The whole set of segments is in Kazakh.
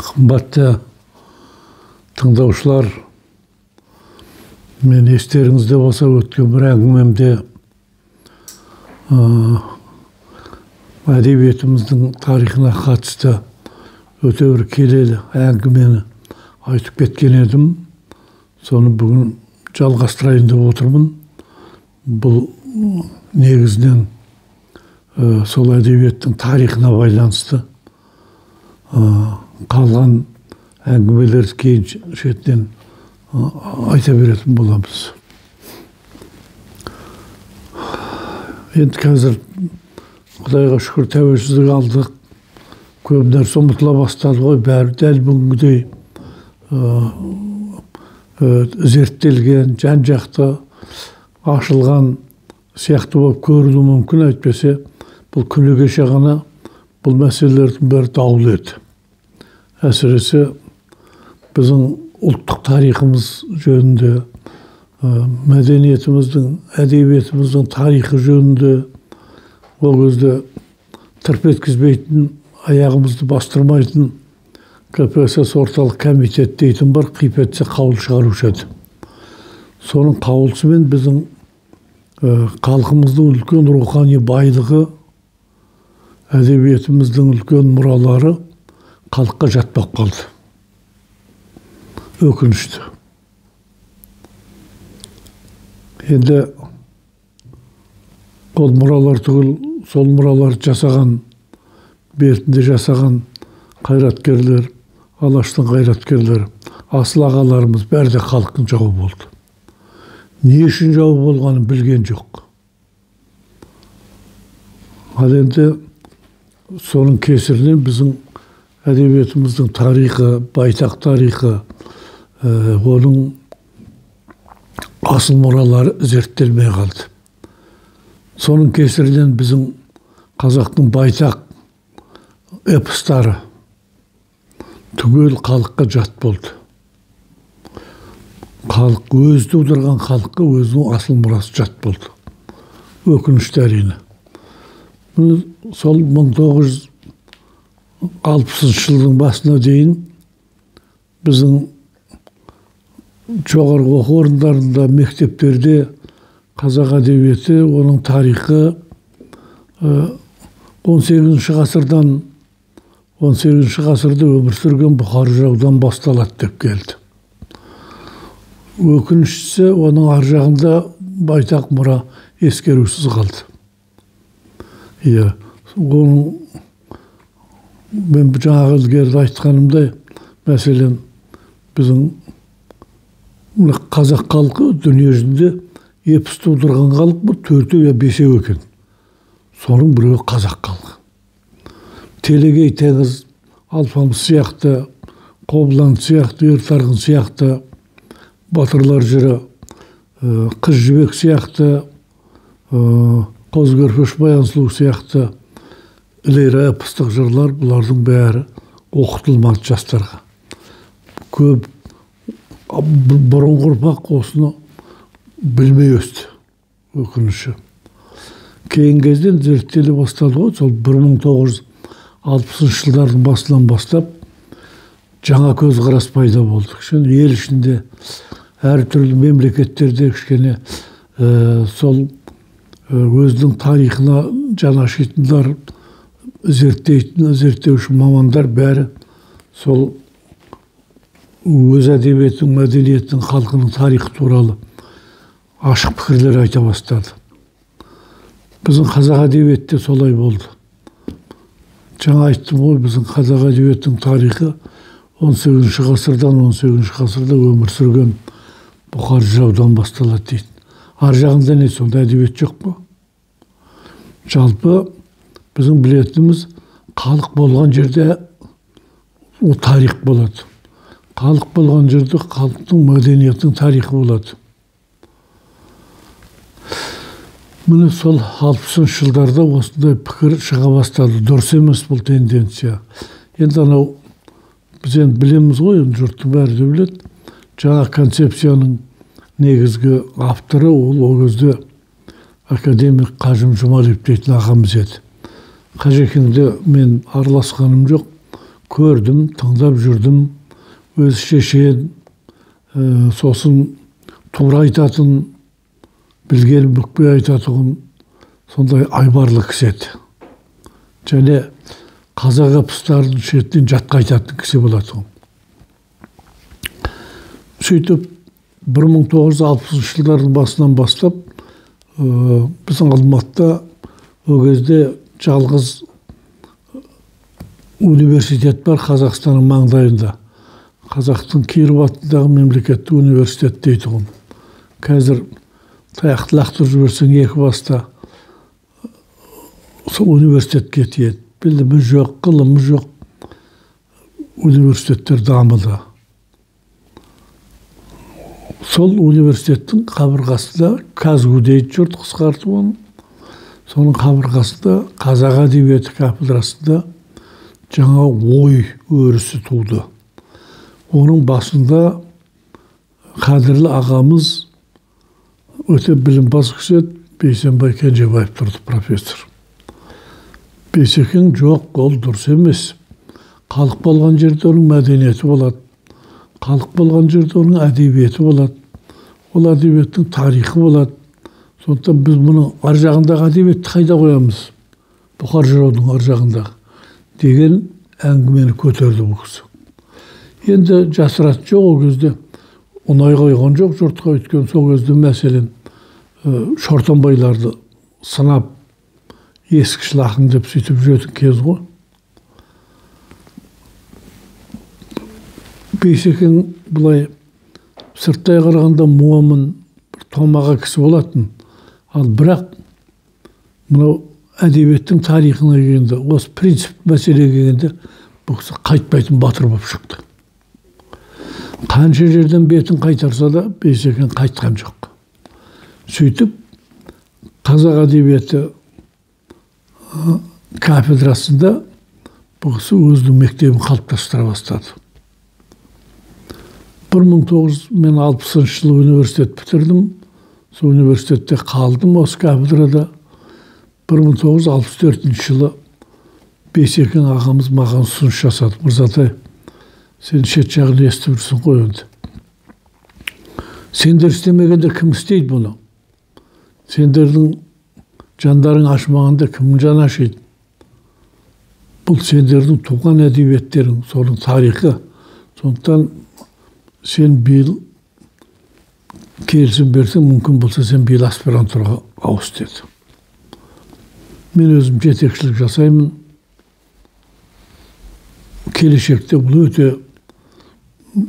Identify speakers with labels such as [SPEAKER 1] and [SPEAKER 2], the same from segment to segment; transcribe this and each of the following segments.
[SPEAKER 1] Қымбатты тыңдаушылар, мен естеріңізде болса өткен бір әңгімемде әдебиетіміздің тарихына қатысты өте бір келелі әңгімені айтып кеткен едім. Соны бүгін жалғастырайын деп отырмын. Бұл негізінен сол әдебиеттің тарихына байланысты, қалған әңгімелерді кейін шетінен айта беретін боламыз. Енді қазір Құдайға шүкір тәуелсіздік алдық. Көп нәрсе ұмытыла бастады ғой, бәрі дәл бүгінгідей зерттелген, жан-жақты ашылған сияқты болып көрінуі мүмкін, әйтпесе бұл күні кеше ғана бұл мәселелердің бәрі даулы еді. Әсіресе біздің ұлттық тарихымыз жөнінде, мәдениетіміздің, әдебиетіміздің тарихы жөнінде ол кезде тырп еткізбейтін, аяғымызды бастырмайтын КПСС орталық комитет дейтін бар, қип етсе қаулы шығарушы еді. Соның қаулысымен біздің халқымыздың үлкен рухани байлығы, әдебиетіміздің үлкен мұралары халыққа жатпап қалды. Өкінішті. Енді ол мұралар түгіл, сол мұраларды жасаған, бертінде жасаған қайраткерлер, Алаштың қайраткерлері, асыл ағаларымыз бәрі де халықтың жауы болды. Не үшін жауы болғанын білген жоқ. Ал енді соның кесірінен біздің әдебиетіміздің тарихы, байтақ тарихы, оның асыл мұралары зерттелмей қалды. Соның кесірінен біздің қазақтың байтақ эпостары түгел халыққа жат болды. Халық өзі тудырған халыққа өзінің асыл мұрасы жат болды. Өкінішті әрине. Сол 1960 жылдың басына дейін біздің жоғарғы оқу орындарында, мектептерде қазақ әдебиеті, оның тарихы 18 ғасырдан 18 ғасырда өмір сүрген Бұхар жыраудан басталады деп келді. Өкініштісі, оның ар жағында байтақ мұра ескерусіз қалды. Иә, оның мен жаңағы ілгеріде айтқанымдай, мәселен, біздің қазақ халқы дүниежүзінде эпос тудырған халық бұл төртеу я бесеу екен. Соның біреуі қазақ халқы. Телегей Теңіз, Алпамыс сияқты, Қобылан сияқты, Ер Тарғын сияқты, батырлар жыры, Қыз Жібек сияқты, Қозы Көрпеш Баян Сұлу сияқты лира эпостық жырлар, бұлардың бәрі оқытылмады жастарға. Көп бұрынғы ұрпақ осыны білмей өсті, өкініші. Кейін кезден зерттеле бастады ғой, сол 1960 жылдардың басынан бастап жаңа көзқарас пайда болды. Кішкене ел ішінде, әртүрлі мемлекеттерде кішкене сол өзінің тарихына жаны ашитындар, зерттейтін, зерттеуші мамандар бәрі сол өз әдебиетінің, мәдениетінің, халқының тарихы туралы ашық пікірлер айта бастады. Біздің қазақ әдебиетте солай болды. Жаңа айттым ғой, біздің қазақ әдебиетінің тарихы 18 ғасырдан 18 ғасырда өмір сүрген Бұхар жыраудан басталады дейді. Ар жағында не, сонда әдебиет жоқ па? Жалпы біздің білетініміз, халық болған жерде ол тарих болады. Халық болған жерде халықтың мәдениетінің тарихы болады. Міне сол 60 жылдарда осындай пікір шыға бастады. Дұрыс емес бұл тенденция. Енді анау біз енді білеміз ғой, енді жұрттың бәрі де біледі. Жаңа концепцияның негізгі авторы ол кезде академик Қажым Жұмалиев дейтін ағамыз еді. Қажекеңді мен араласқаным жоқ, көрдім, тыңдап жүрдім. Өзі шешен, сосын тура айтатын, білгенін бүкпей айтатұғын сондай айбарлы кісі еді. Және қазақ эпостарын шетінен жатқа айтатын кісі болатын. Сөйтіп 1960 жылдардың басынан бастап біздің Алматыда ол кезде жалғыз университет бар Қазақстанның маңдайында. Қазақтың Киров атындағы мемлекеттік университет дейтұғын. Қазір таяқты лақтырып жіберсең екі баста сол университетке тиеді. Білімі жоқ, ғылымы жоқ университеттер дамыды. Сол университеттің қабырғасында КазГУ дейді жұрт қысқартып оны. Соның қабырғасында қазақ әдебиеті кафедрасында жаңа ой өрісі туды. Оның басында қадірлі ағамыз, өте білімпаз кісі еді, Бейсенбай Кенжебаев тұрды, профессор. Бейсекең жоқ, ол дұрыс емес. Халық болған жерде оның мәдениеті болады. Халық болған жерде оның әдебиеті болады. Ол әдебиеттің тарихы болады. Сондықтан біз мұның ар жағындағы әдебиетті қайда қоямыз? Бұқар жыраудың ар жағындағы деген әңгімені көтерді бұл кісі. Енді жасыратын жоқ, ол кезде ұнай қойған жоқ жұртқа, өйткені сол кезде мәселен Шортанбайларды сынап ескішіл ақын деп сөйтіп жүретін кез ғой. Бейсекең былай сырттай қарағанда момын, бір томаға кісі болатын. Ал бірақ мынау әдебиеттің тарихына келгенде, осы принцип мәселеге келгенде бұл кісі қайтпайтын батыр болып шықты. Қанша жерден бетін қайтарса да Бейсекең қайтқан жоқ. Сөйтіп қазақ әдебиеті кафедрасында бұл кісі өзінің мектебін қалыптастыра бастады. 1960 жылы университет бітірдім. Сол университетте қалдым осы кафедрада. 1964 жылы Бейсекең ағамыз маған ұсыныс жасады. Мырзатай, сен шет жағын естіп жүрсің ғой енді. Сендер істемегенде кім істейді бұны? Сендердің жандарың ашымағанда кімнің жаны ашиды? Бұл сендердің туған әдебиеттерің, соның тарихы. Сондықтан сен биыл келісім берсең, мүмкін болса сен биыл аспирантураға ауыс деді. Мен өзім жетекшілік жасаймын. Келешекте бұл өте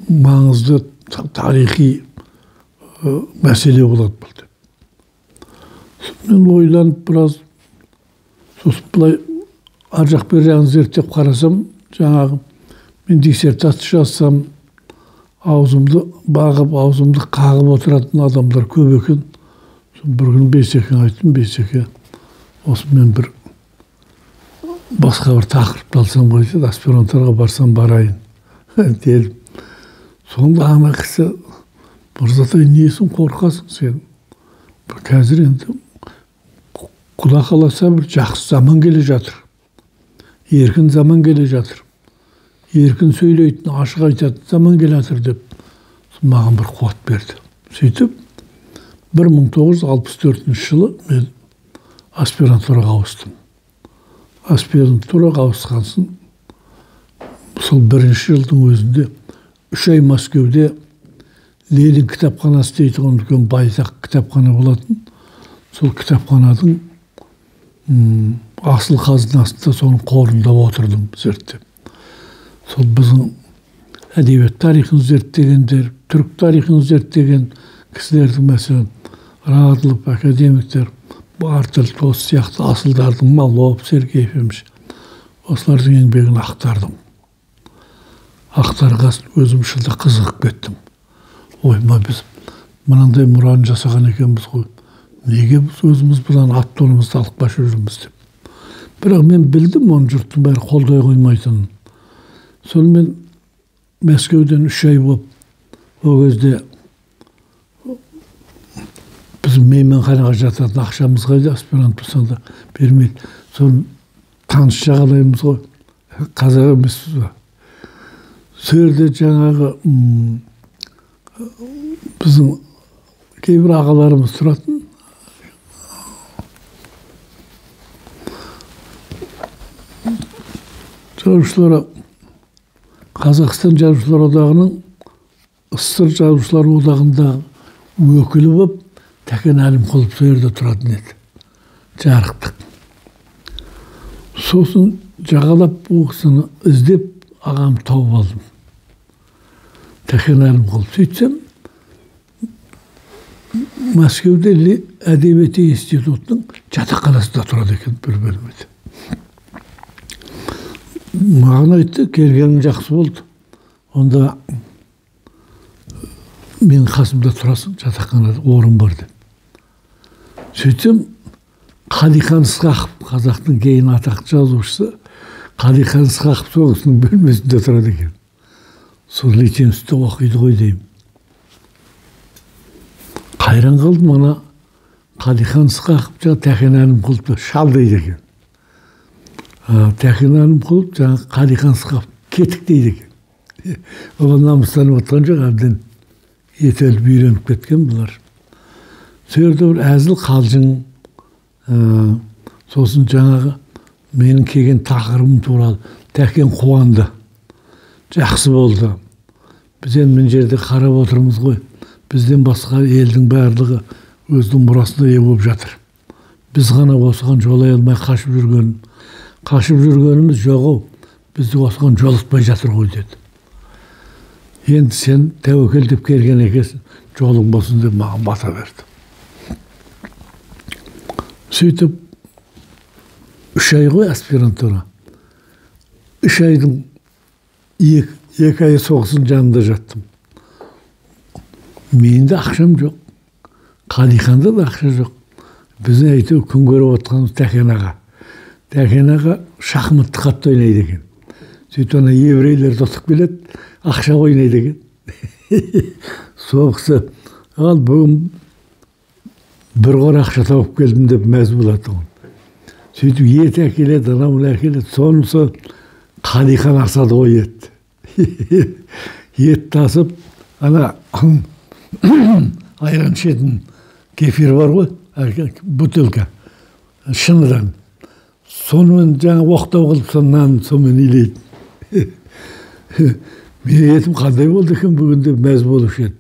[SPEAKER 1] маңызды тарихи мәселе болады бұл деп. Мен ойланып біраз, сосын былай ар жақ бер жағын зерттеп қарасам, жаңағы мен диссертация жазсам, аузымды бағып, аузымды қағып отыратын адамдар көп екен. Бір күні Бейсекең айттым, Бейсеке, осы мен бір басқа бір тақырыпты алсам ғой деді, аспирантураға барсам барайын дедім. Сонда ана кісі, Мырзатай, несін қорқасың сен? Қазір енді Құда қаласа бір жақсы заман келе жатыр. Еркін заман келе жатыр. Еркін сөйлейтін, ашық айтатын заман келе жатыр деп маған бір қуат берді. Сөйтіп 1964 жылы мен аспирантураға ауыстым. Аспирантураға ауысқан соң сол бірінші жылдың өзінде 3 ай Мәскеуде Ленин кітапханасы дейтін үлкен байтақ кітапхана болатын. Сол кітапхананың асыл қазынасында соның қорында отырдым зерттеп. Сол біздің әдебиет тарихын зерттегендер, түрік тарихын зерттеген кісілердің, мәселен, Радлов, академиктер, Бартель, Тос сияқты асылдардың, Малов, Сергеев еміш, осылардың еңбегін ақтардым. Ақтарғасын өзім шынында қызығып кеттім. Ой, біз мынандай мұраны жасаған екенбіз ғой. Неге біз өзіміз бұдан ат тонымызды алып қашып жүрміз деп. Бірақ мен білдім, оны жұрттың бәрі қолдай қоймайтынын. Сонымен Мәскеуден 3 ай болып, ол кезде біз мейманханаға жататын ақшамыз қайда, аспирант болсаң да бермейді. Соны Таныс жағалаймыз ғой, қазақ емеспіз ба. Сол жерде жаңағы біздің кейбір ағаларымыз тұратын. Жазушылар, Қазақстан Жазушылар одағының СССР Жазушылар одағындағы өкілі болып Тәкен Әлімқұлов сол жерде тұратын еді. Жарықтық. Сосын жағалап ол кісіні іздеп ағамды тауып алдым. Тәкен Әлімқұлов. Сөйтсем, Мәскеуде әдебиет институтының жатақханасында тұрады екен бір бөлмеде. Маған айтты, келгенің жақсы болды. Онда менің қасымда тұрасың, жатақханада орын бар деп. Сөйтсем, Қалихан Ысқақов, қазақтың кейін атақты жазушысы, Қалихан Ысқақов сол кісінің бөлмесінде тұрады екен. Сол литинститутта оқиды ғой деймін. Қайран қалдым, ана Қалихан Ысқақов жаңа Тәкен Әлімқұловты шал дейді екен. Тәкен Әлімқұлов жаңа Қалихан Ысқақов кетік дейді екен. Оған намыстанып отқан жоқ, әбден етеліп үйреніп кеткен бұлар. Сол жерде бір әзіл қалжың, сосын жаңағы менің келген тақырыбым туралы Тәкен қуанды. Жақсы болды. Біз енді мына жерде қарап отырмыз ғой. Бізден басқа елдің барлығы өзінің мұрасына ие болып жатыр. Біз ғана осыған жолай алмай қашып жүрген. Қашып жүргеніміз жоқ-ау, бізді осыған жолатпай жатыр ғой деді. Енді сен тәуекел деп келген екенсің, жолың болсын деп маған бата берді. Сөйтіп 3 ай ғой аспирантура. 3 айдың 2 айы соғыстың жанында жаттым. Менде ақшам жоқ. Қалиханда да ақша жоқ. Біздің әйтеуір күн көріп отқанымыз Тәкен аға. Тәкен аға шахматты қатты ойнайды екен. Сөйтіп ана еврейлерді ұтып келеді, ақша ойнайды екен. Соғысы, ал бүгін бір қор ақша тауып келдім деп мәз болады оған. Сөйтіп ет әкеледі, анау мынау әкеледі. Сонысы Қалихан асады ғой ет. Ет асып, ана айран ішетін кефир бар ғой, бутылка, шыныдан. Сонымен жаңа оқтау қылып, сол нанын сонымен илейді. Менің етім қандай болды екен бүгін деп мәз болушы еді.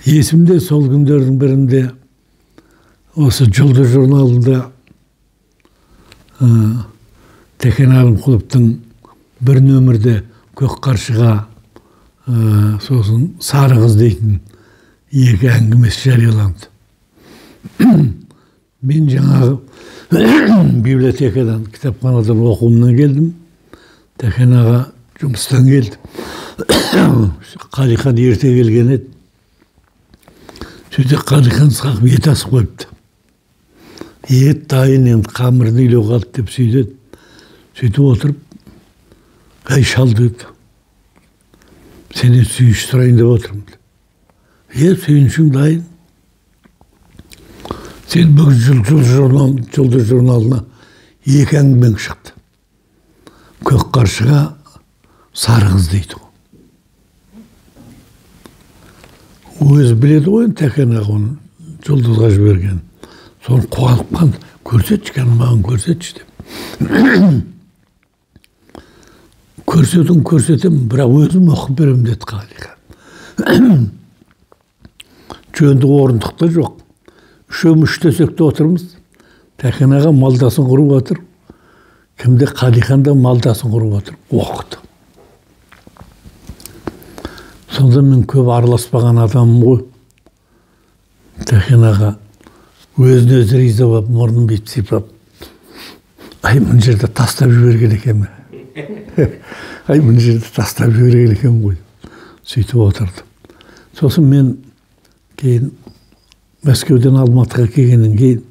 [SPEAKER 1] Есімде сол күндердің бірінде осы Жұлдыз журналында Тәкен Әлімқұловтың бір нөмірде Көк қаршыға, сосын Сары қыз дейтін екі әңгімесі жарияланды. Мен жаңағы библиотекадан, кітапханадан оқуымнан келдім. Тәкен аға жұмыстан келді. Қалихан ерте келген еді. Сөйтіп Қалихан Ысқақов ет асып қойыпты. Ет дайын, енді қамырын илеу қалды деп сөйтеді. Сөйтіп отырып, әй шал деді, сенен сүйінші сұрайын деп отырмын. Е, сүйіншің дайын. Сен бүгін Жұлдыз журналына екі әңгімең шықты. Көк қаршыға, Сары қыз дейді ғой. Өзі біледі ғой енді Тәкен аға оны Жұлдызға жіберген. Соны қуанып қалды, көрсетші, кәні маған көрсетші деп. Көрсетуін көрсетемін, бірақ өзім оқып беремін деді Қалихан. Жөнді орындық та жоқ. Үшеуміз үш төсекте отырмыз. Тәкен аға малдасын құрып отыр. Кімде Қалихан да малдасын құрып отыр. Оқыды. Сонда мен көп араласпаған адаммын ғой. Тәкен аға өзін өзі риза болып, мұрнын бүйтіп сипап, ай, мына жерде тастап жіберген екенмін. Ай, мына жерде тастап жіберген екенмін ғой. Сөйтіп отырды. Сосын мен кейін Мәскеуден Алматыға келгеннен кейін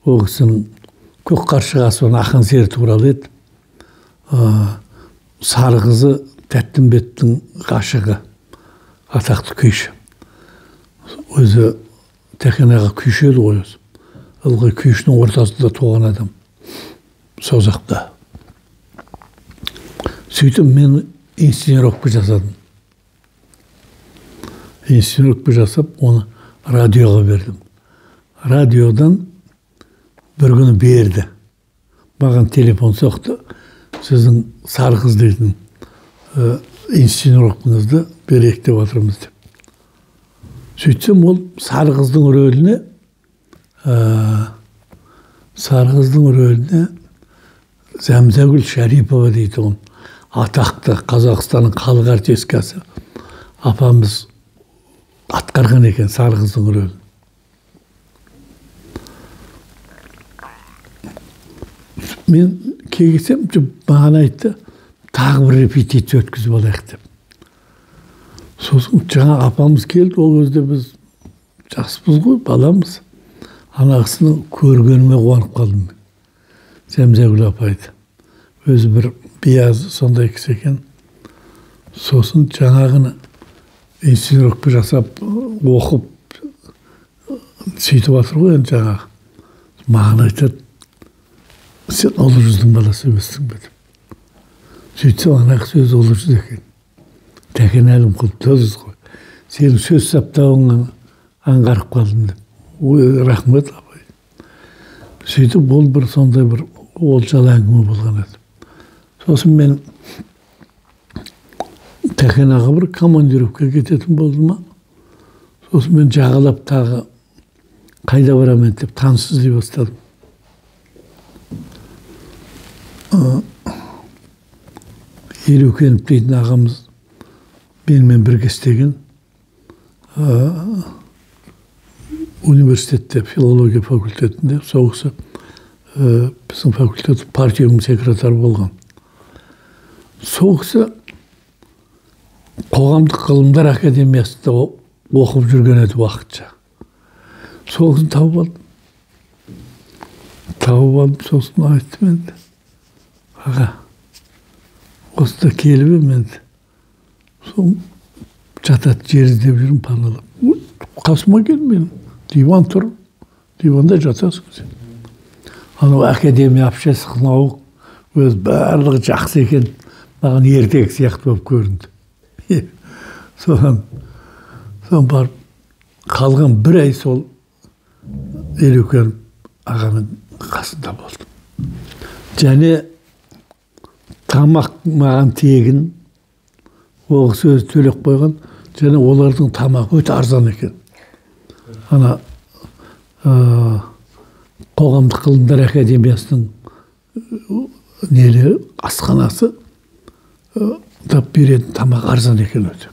[SPEAKER 1] ол кісінің Көк қаршығасы Ақан сері туралы еді. Сары қызы Тәттімбеттің ғашығы, атақты күйші. Өзі Тәкен аға күйші еді ғой өзі. Ылғи күйшінің ортасында туған адам. Созақта. Сөйтіп мен инсценировка жасадым. Инсценировка жасап, оны радиоға бердім. Радиодан бір күні берді. Маған телефон соқты. Сіздің Сары қыз дейтін инсценировкаңызды берейік деп жатырмыз деп. Сөйтсем, ол Сары қыздың рөліне Зәмзәгүл Шәрипова дейтін атақты Қазақстанның халық артисткасы апамыз атқарған екен Сары қыздың рөлін. Мен келсем, маған айтты, тағы бір репетиция өткізіп алайық деп. Сосын жаңа апамыз келді, ол кезде біз жаспыз ғой, баламыз. Ана кісіні көргеніме қуанып қалдым мен. Зәмзәгүл апайды. Өзі бір биязы сондай кісі екен. Сосын жаңағыны инсценировка жасап, оқып, сөйтіп жатыр ғой енді жаңағы. Маған айтады, сен Ұлы жүздің баласы емессің бе деп. Сөйтсем, ана кісі өзі Ұлы жүз екен. Тәкен Әлімқұлов сөз ғой. Сенің сөз саптауыңа аңғарып қалдым деп. Ой, рахмет апай. Сөйтіп ол бір сондай бір олжалы әңгіме болған еді. Сосын мен Тәкен аға бір командировкаға кететін болды ма? Сосын мен жағалап тағы қайда барамын деп таныс іздей бастадым. Елеукенов дейтін ағамыз менімен бірге істеген университетте, филология факультетінде, сол кісі біздің факультет партияның секретары болған. Сол кісі қоғамдық ғылымдар академиясында оқып жүрген еді уақытша. Сол кісіні тауып алдым. Тауып алдым, сосын айттым енді. Аға, осында келіп едім енді. Сол жататын жер іздеп жүрмін паналап. Қасыма кел менің. Диван тұр, диванда жатасың сен. Анау академия общественных наук өз барлығы жақсы екен, маған ертегі сияқты болып көрінді. Соған барып қалған бір ай сол Елеукен ағаның қасында болдым. Және тамақ маған тегін, ол кісі өзі төлеп қойған, және олардың тамағы өте арзан екен. Ана қоғамдық ғылымдар академиясының нелері, асханасы да беретін тамақ арзан екен өте.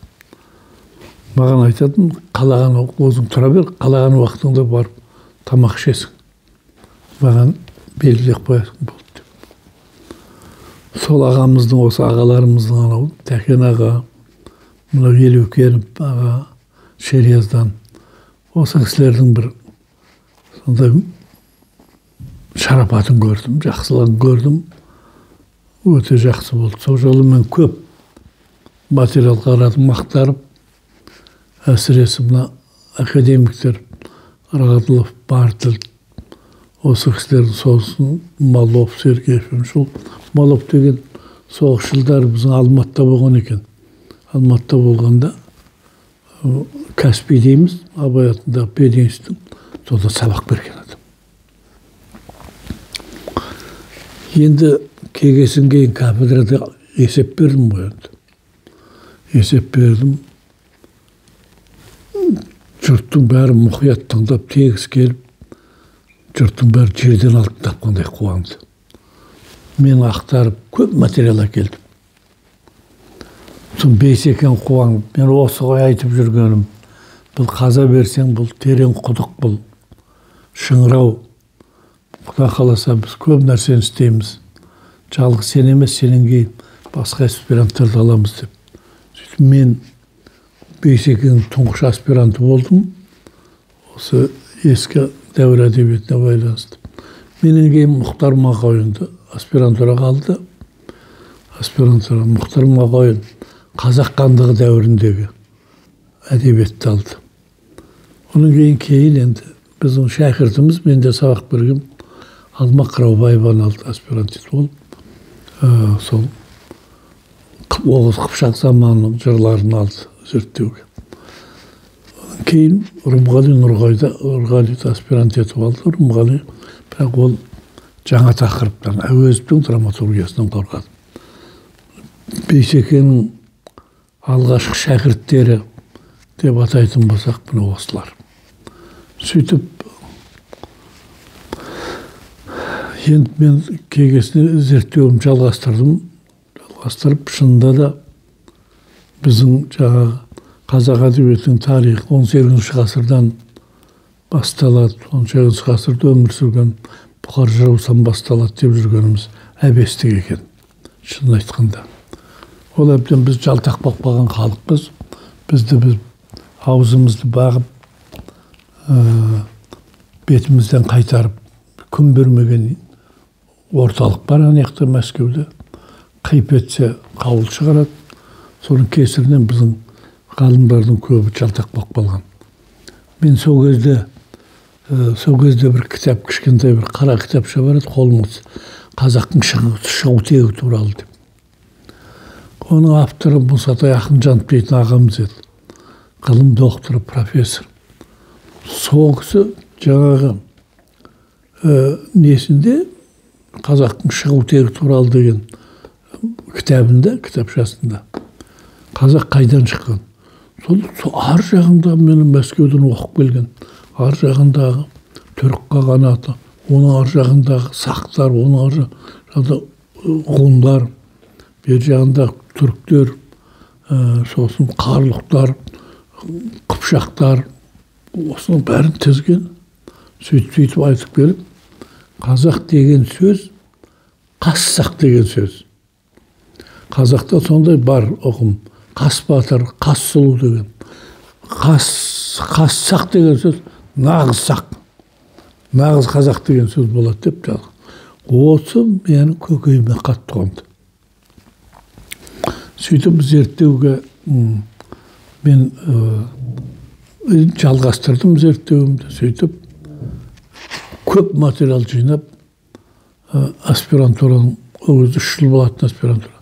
[SPEAKER 1] Маған айтатын, қалаған өзің тұра бер, қалаған уақытыңда барып тамақ ішесің. Маған белгілеп қоясың болды деп. Сол ағамыздың, осы ағаларымыздың анау Тәкен аға, мынау Елеукенов аға, Шерияздан, осы кісілердің бір сондай шарапатын көрдім, жақсылығын көрдім. Өте жақсы болды. Сол жолы мен көп материал қарадым, ақтарып, әсіресе мына академиктер Радылов, Бартыл, осы кісілердің, сосын Малов, Сергеев. Сол Малов деген соғыс жылдары біздің Алматыда болған екен. Алматыда болғанда Каспий дейміз, Абай атындағы пединстің, сонда сабақ берген адам. Енді келгесін кейін кафедрада есеп бердім ғой енді. Есеп бердім. Жұрттың бәрі мұқият тыңдап, тегіс келіп, жұрттың бәрі жерден алтын тапқандай қуанды. Мен ақтарып көп материал әкелдім. Сосын Бейсекен қуанып, мен осы ғой айтып жүргенім, бұл қаза берсең, бұл терең құдық, бұл шыңырау. Құда қаласа біз көп нәрсені істейміз. Жалғыз сен емес, сенен кейін басқа аспиранттарды аламыз деп. Сөйтіп мен Бейсекеннің тұңғыш аспиранты болдым. Осы ескі дәуір әдебиетіне байланысты. Менен кейін Мұхтар Мағауинді аспирантураға алды. Аспирантура Мұхтар Мағауин қазақ хандығы дәуіріндегі әдебиетті алды. Оның кейін енді біздің шәкіртіміз, мен де сабақ берген Алма Қыраубаеваны алды аспирант етіп. Ол сол Оғыз Қыпшақ заманының жырларын алды зерттеуге. Кейін Рымғали Нұрғалиді аспирант етіп алды. Рымғали, бірақ ол жаңа тақырыптан, Әуезовтің драматургиясынан қорғады. Бейсекеңнің алғашқы шәкірттері деп атайтын болсақ, міне осылар. Сөйтіп, енді мен кегесіне зерттеуімді жалғастырдым. Жалғастырып, шынында да біздің жаңағы қазақ әдебиетінің тарихы 18 ғасырдан басталады, 18 ғасырда өмір сүрген Бұқар жыраудан басталады деп жүргеніміз әбестік екен, шынын айтқанда. Ол әбден біз жалтақ болып қалған халықпыз. Бізді біз аузымызды бағып, бетімізден қайтарып, күн бермеген орталық бар ана жақта Мәскеуде. Қип етсе қауыл шығарады. Соның кесірінен біздің ғалымдардың көбі жалтақ болып қалған. Мен сол кезде бір кітап, кішкентай бір қара кітапша бар еді, қолыма қазақтың шығу тегі туралы деп. Оның авторы Мұсатай Ақынжанов дейтін ағамыз еді. Ғылым докторы, профессор. Сол кісі жаңағы несінде қазақтың шығу тегі туралы деген кітабында, кітапшасында қазақ қайдан шыққан? Сол ар жағында мені Мәскеуден оқып келген, ар жағындағы түрік қағанаты, оның ар жағындағы сақтар, оның ар жағында ғұндар, бер жағында түріктер, сосын қарлұқтар, қыпшақтар, осының бәрін тізген. Сөйтіп айтып келіп, қазақ деген сөз қассақ деген сөз. Қазақта сондай бар ұғым. Қас батыр, қас сұлу деген. Қассақ деген сөз нағыз сақ. Нағыз қазақ деген сөз болады деп жазған. Осы менің көкейіме қатты қонды. Сөйтіп зерттеуге мен жалғастырдым зерттеуімді. Сөйтіп көп материал жинап, аспирантураның, ол кезде 3 жыл болатын аспирантура.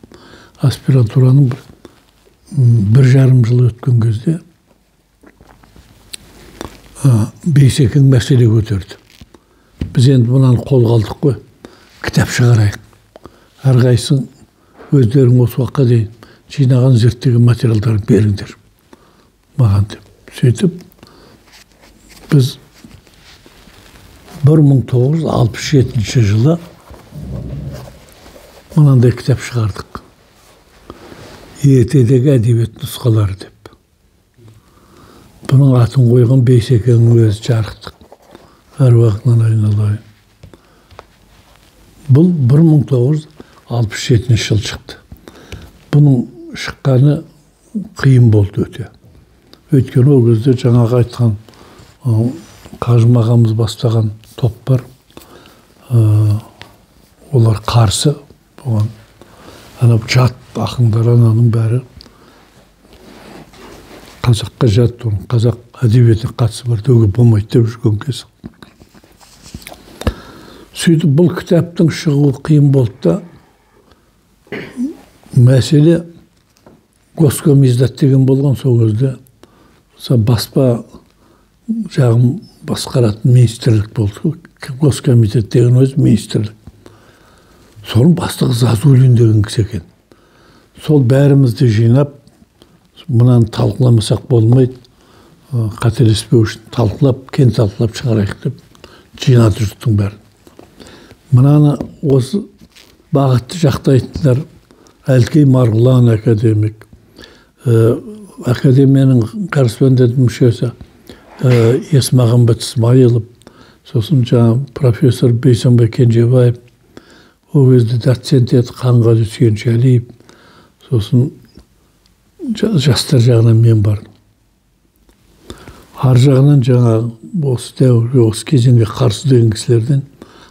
[SPEAKER 1] Аспирантураның 1,5 жыл өткен кезде Бейсекең мәселе көтерді. Біз енді мынаны қолға алдық қой, кітап шығарайық. Әрқайсың өздерің осы уақытқа дейін жинаған, зерттеген материалдарын беріңдер маған деп. Сөйтіп біз 1967 жылы мынандай кітап шығардық. Ертедегі әдебиет нұсқалары деп. Бұның атын қойған Бейсекеңнің өзі, жарықтық. Әруағынан айналайын. Бұл 1967 жыл шықты. Бұның шыққаны қиын болды өте. Өйткені ол кезде жаңағы айтқан Қажым ағамыз бастаған топ бар. Олар қарсы болған. Ана жат ақындар, ананың бәрі қазаққа жат, қазақ әдебиетіне қатысы бар деуге болмайды деп жүрген кез. Сөйтіп бұл кітаптың шығуы қиын болды да, мәселе Госкомиздат деген болған сол кезде, баспа жағын басқаратын министрлік болды. Госкомитет деген өзі министрлік. Соның бастығы Зазулин деген кісі екен. Сол бәрімізді жинап, мынаны талқыламасақ болмайды, қателеспеу үшін талқылап, кен талқылап шығарайық деп жинады жұрттың бәрін. Мынаны осы бағытты жақтайтындар Әлкей Марғұлан академик, академияның корреспондент мүшесі Есмағамбет Смайылов, сосын жаңа профессор Бейсенбай Кенжебаев, ол кезде доцент еді Қанғали Сүйеншәлиев, сосын жастар жағынан мен бардым. Ар жағынан жаңа осы дәуірге, осы кезеңге қарсы деген кісілерден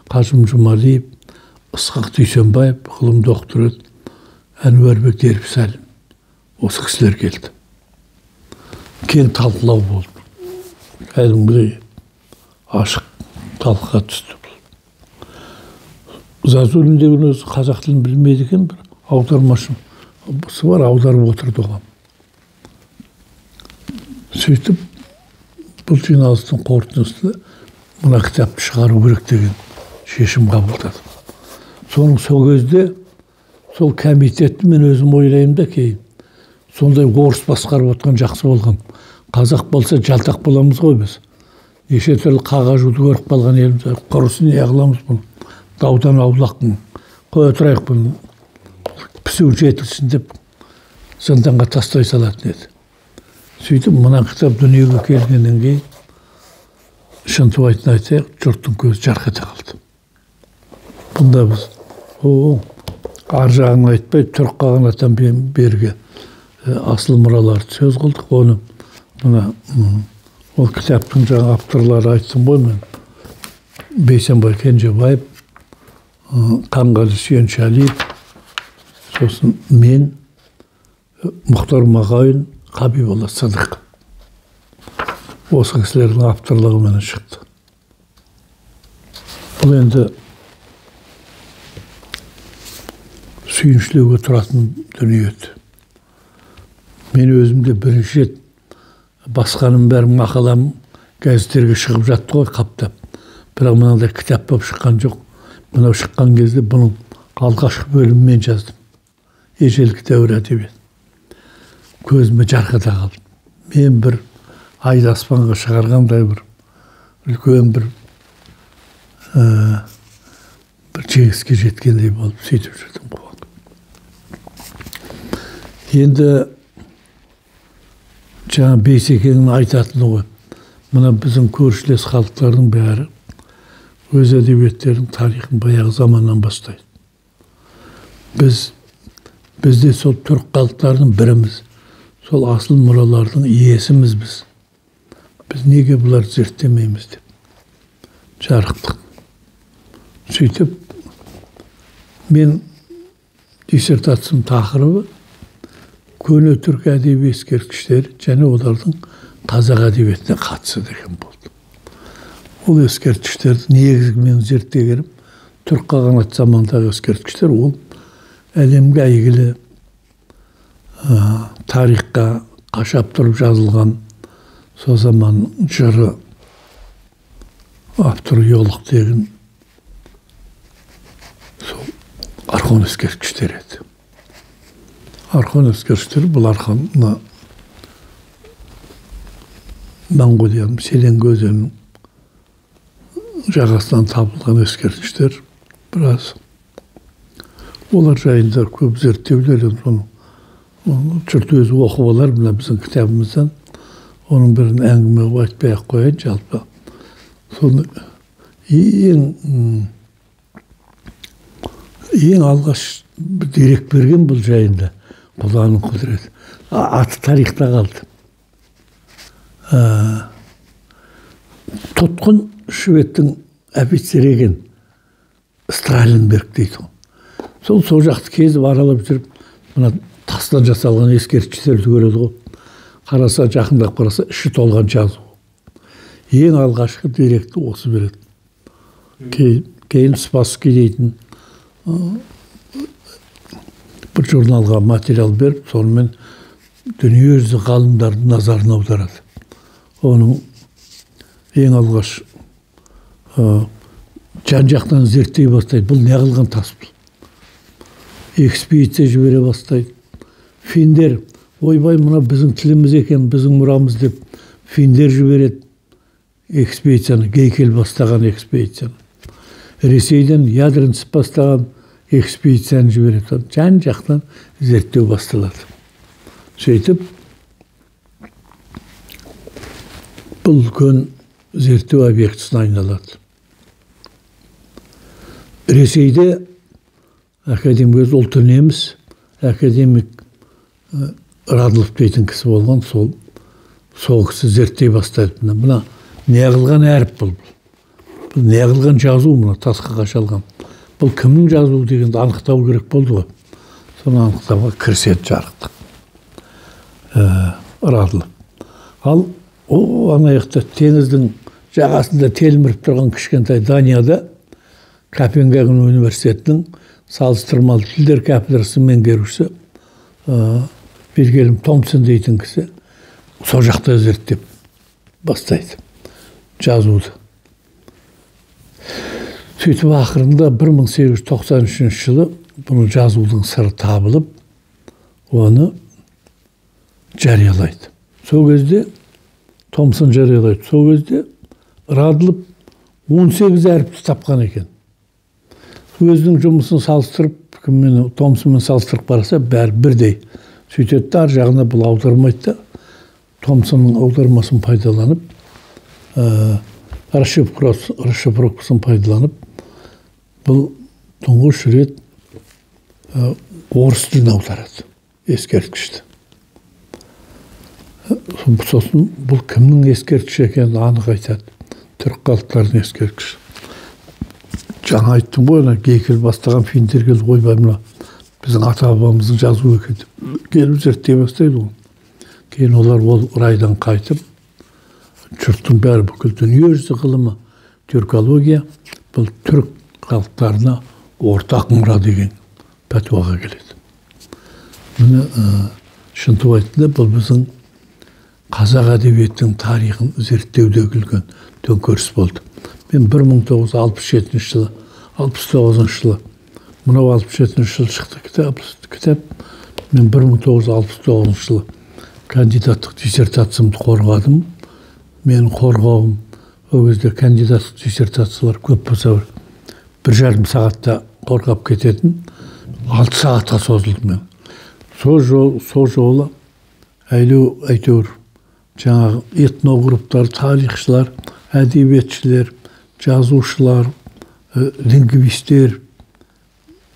[SPEAKER 1] Қажым Жұмалиев, Ысқақ Дүйсенбаев, ғылым докторы Әнуарбек Дербісәлім, осы кісілер келді. Кең талқылау болды. Кәдімгідей ашық талқыға түсті. Зазулин деген өзі қазақ тілін білмейді екен, бір аудармашысы бар, аударып отырды оған. Сөйтіп бұл жиналыстың қорытындысы мына кітапты шығару керек деген шешім қабылдадым. Соның сол кезде сол комитетті мен өзім ойлаймын да, кейін сондай орыс басқарып отқан жақсы болған. Қазақ болса жалтақ боламыз ғой біз. Неше түрлі қағажуды көріп қалған еліміз, құрысын не қыламыз бұны, даудан аулақпын, қоя тұрайық бұны, пісу жетілсін деп зынданға тастай салатын еді. Сөйтіп мына кітап дүниеге келгеннен кейін шынтуайтын айтайық, жұрттың көзі жарқ ете қалды. Бұнда біз ар жағын айтпай, түрік қағанаттан бергі асыл мұраларды сөз қылдық. Оны мына ол кітаптың жаңа авторлары айттым ғой мен, Бейсенбай Кенжебаев, Қанғали Сүйеншалиев, сосын мен, Мұхтар Мағауин, Қабиболла Сыдық. Осы кісілердің авторлығымен шықты. Бұл енді сүйіншілеуге тұратын дүние еді. Мен өзім де бірінші рет басқаның бәрі мақалам газеттерге шығып жатты ғой қаптап. Бірақ мынандай кітап болып шыққан жоқ. Мынау шыққан кезде бұның алғашқы бөлімін мен жаздым. Ежелгі дәуір әдебиеті. Көзіме жарқ ете қалды. Мен бір айды аспанға шығарғандай бір үлкен бір жеңіске жеткендей болып сөйтіп жүрдім қуанып. Енді жаңа Бейсекеңнің айтатыны ғой, мына біздің көршілес халықтардың бәрі өз әдебиеттерінің тарихын баяғы заманнан бастайды. Біз де сол түрік халықтарының біріміз, сол асыл мұралардың иесіміз біз. Біз неге бұларды зерттемейміз деп жарықтық. Сөйтіп мен диссертациям тақырыбы көне түркі әдеби ескерткіштері және олардың қазақ әдебиетіне қатысы деген болды. Ол ескерткіштерді негізгі мен зерттегенім түрік қағанат заманындағы ескерткіштер, ол әлемге әйгілі тарихқа қашап тұрып жазылған сол заманның жыры авторы Йолық деген сол Орхон ескерткіштері еді. Орхон ескерткіштері бұл Орхон Моңғолияның Селенге өзенінің жағасынан табылған ескерткіштер біраз. Олар жайында көп зерттеулер, соны жұрт өзі оқып алар мына біздің кітабымыздан. Оның бірін әңгіме қылып айтпай ақ қояйын жалпы. Соны ең алғаш дерек берген бұл жайында Құданың құдіреті. Аты тарихта қалды. Тұтқын шведтің офицері екен, Страленберг дейді. Сол жақты кезіп аралап жүріп, мына тастан жасалған ескерткіштерді көреді ғой. Қараса, жақындап қараса, іші толған жазу. Ең алғашқы деректі осы береді. Кейін Спасский дейтін бір журналға материал беріп, сонымен дүниежүзі ғалымдардың назарын аударады. Оның ең алғаш жан-жақтан зерттей бастайды. Бұл не қылған тас бұл? Экспедиция жібере бастайды. Финдер, ойбай, мына біздің тіліміз екен, біздің мұрамыз деп финдер жібереді экспедицияны, Гейкел бастаған экспедицияны. Ресейден Ядринцев бастаған экспедицияны жібереді. Жан-жақтан зерттеу басталады. Сөйтіп, бұл үлкен зерттеу объектісіне айналады. Ресейде академик, ұлты неміс, академик Радлов дейтін кісі болған, сол кісі зерттей бастайды. Мына не қылған әріп бұл? Бұл не қылған жазу, мына тасқа қашалған. Бұл кімнің жазуы дегенді анықтау керек болды ғой. Соны анықтауға кіріседі жарықтық Радлов. Ал ана жақта теңіздің жағасында телміріп тұрған кішкентай Данияда Копенгаген университетінің салыстырмалы тілдер кафедрасының меңгерушісі Вильгельм Томпсон дейтін кісі сол жақта зерттеп бастайды жазуды. Сөйтіп ақырында 1893 жылы бұны жазудың сыры табылып, оны жариялайды. Сол кезде Томпсон жариялайды. Сол кезде Радлов 18 әріпті тапқан екен. Өзінің жұмысын салыстырып, кіммен Томпсонмен салыстырып қараса, бәрі бірдей. Сөйтеді де, ар жағына бұл аудармайды да, Томпсонның аудармасын пайдаланып, расшифровкасын пайдаланып, бұл тұңғыш рет орыс тіліне аударады ескерткішті. Сосын бұл кімнің ескерткіші екенін анық айтады. Түрік халықтарының ескерткіші. Жаңа айттым ғой, ана Гейкел бастаған финдер келді, ойбай, мына біздің ата-бабамыздың жазуы екен деп келіп зерттей бастайды ғой. Кейін олар ол райдан қайтып, жұрттың бәрі бүкіл дүниежүзі ғылымы, түркология, бұл түрік халықтарына ортақ мұра деген пәтуаға келеді. Міне, шынтуайтында бұл біздің қазақ әдебиетінің тарихын зерттеудегі үлкен төңкеріс болды. Мен 1967 жылы, 69 жылы, мынау 67 жылы шықты кітап, мен 1969 жылы кандидаттық диссертациямды қорғадым. Менің қорғауым, ол кезде кандидаттық диссертациялар көп болса 1,5 сағатта қорғап кететін, 6 сағатқа созылды мен. Сол жолы әйтеуір жаңағы этнографтар, тарихшылар, әдебиетшілер, жазушылар, лингвистер,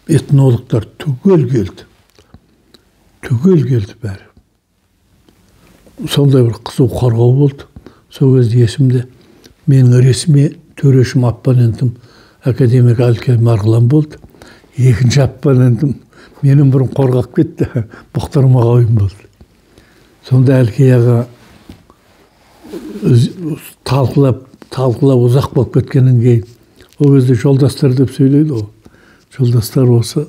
[SPEAKER 1] этнологтар түгел келді. Түгел келді бәрі. Сондай бір қызу қорғау болды. Сол кезде есімде менің ресми төрешім, оппонентім академик Әлкей Марғұлан болды. Екінші оппонентім менің бұрын қорғап кетті, Мұхтар Мағауин болды. Сонда Әлкей аға талқылап ұзақ болып кеткеннен кейін, ол кезде жолдастар деп сөйлейді ғой. Жолдастар осы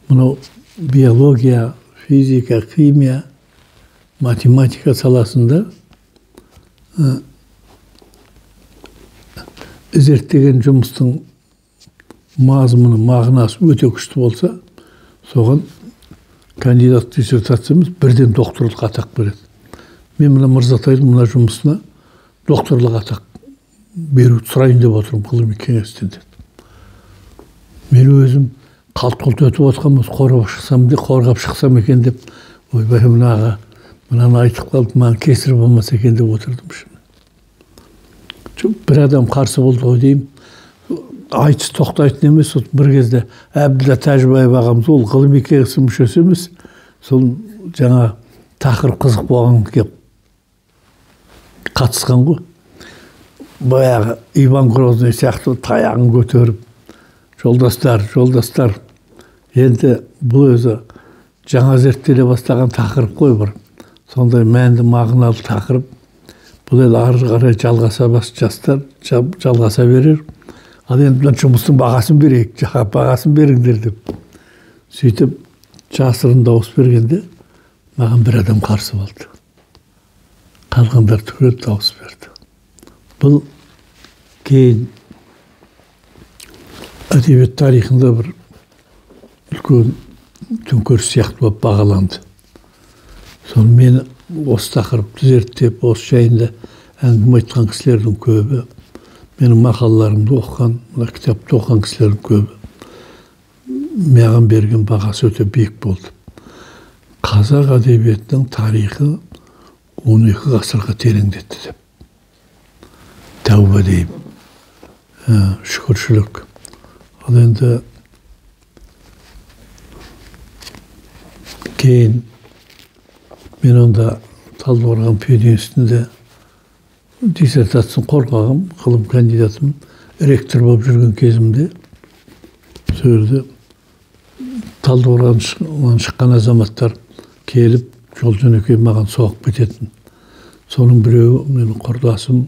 [SPEAKER 1] мынау биология, физика, химия, математика саласында зерттеген жұмыстың мазмұны, мағынасы өте күшті болса, соған кандидат диссертациямыз бірден докторлық атақ береді. Мен мына Мырзатайдың мына жұмысына докторлық атақ беруді сұрайын деп отырмын ғылыми кеңестен деді. Мен өзім қалт-құлт өтіп отқан болса, қорғап шықсам екен деп, ойбай, мынаға мынаны айтып қалып, маған кесір болмаса екен деп отырдым ішімнен. Бір адам қарсы болды ғой деймін. Айтыс тоқтайтын емес. Бір кезде Әбділда Тәжібаев ағамыз, ол ғылыми кеңестің мүшесі емес, сол жаңа тақырып қызық болған кеп қатысқан ғой. Баяғы Иван Грозный сияқты таяғын көтеріп, жолдастар, жолдастар, енді бұл өзі жаңа зерттеле бастаған тақырып қой бір. Сондай мәнді, мағыналы тақырып. Бұл ел ары қарай жалғаса бас, жастар жалғаса берер. Ал енді мына жұмыстың бағасын берейік, бағасын беріңдер деп. Сөйтіп жасырын дауыс бергенде маған бір адам қарсы болды. Қалғандар түгел дауыс берді. Бұл кейін әдебиет тарихында бір үлкен төңкеріс сияқты болып бағаланды. Соны мен осы тақырыпты зерттеп, осы жайында әңгіме айтқан кісілердің көбі, менің мақалаларымды оқыған, мына кітапты оқыған кісілердің көбі маған берген бағасы өте биік болды. Қазақ әдебиетінің тарихы 12 ғасырға тереңдетті деп. Тәуба деймін. Шүкіршілік. Ал енді кейін мен онда Талдықорған пединститутінде диссертациясын қорғағым, ғылым кандидатым, ректор болып жүрген кезімде сол жерде Талдықорғаннан шыққан азаматтар келіп жол жөнекей маған соғып кететін. Соның біреуі менің құрдасым,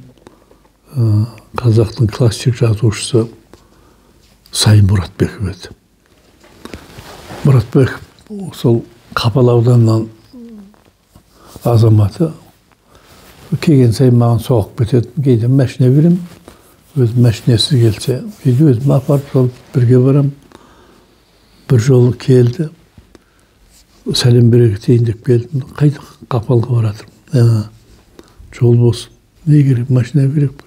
[SPEAKER 1] қазақтың классик жазушысы Сайын Мұратбеков еді. Мұратбеков сол Қапал ауданынан азаматы. Келген сайын маған соғып кететін. Кейде машина беремін, өзім машинасыз келсе, кейде өзім апарып салып бірге барамын. Бір жолы келді, сәлем бере кетейін деп келдім. Қайда Қапалға баратырмын. Жол болсын. Не керек, машина керек пе?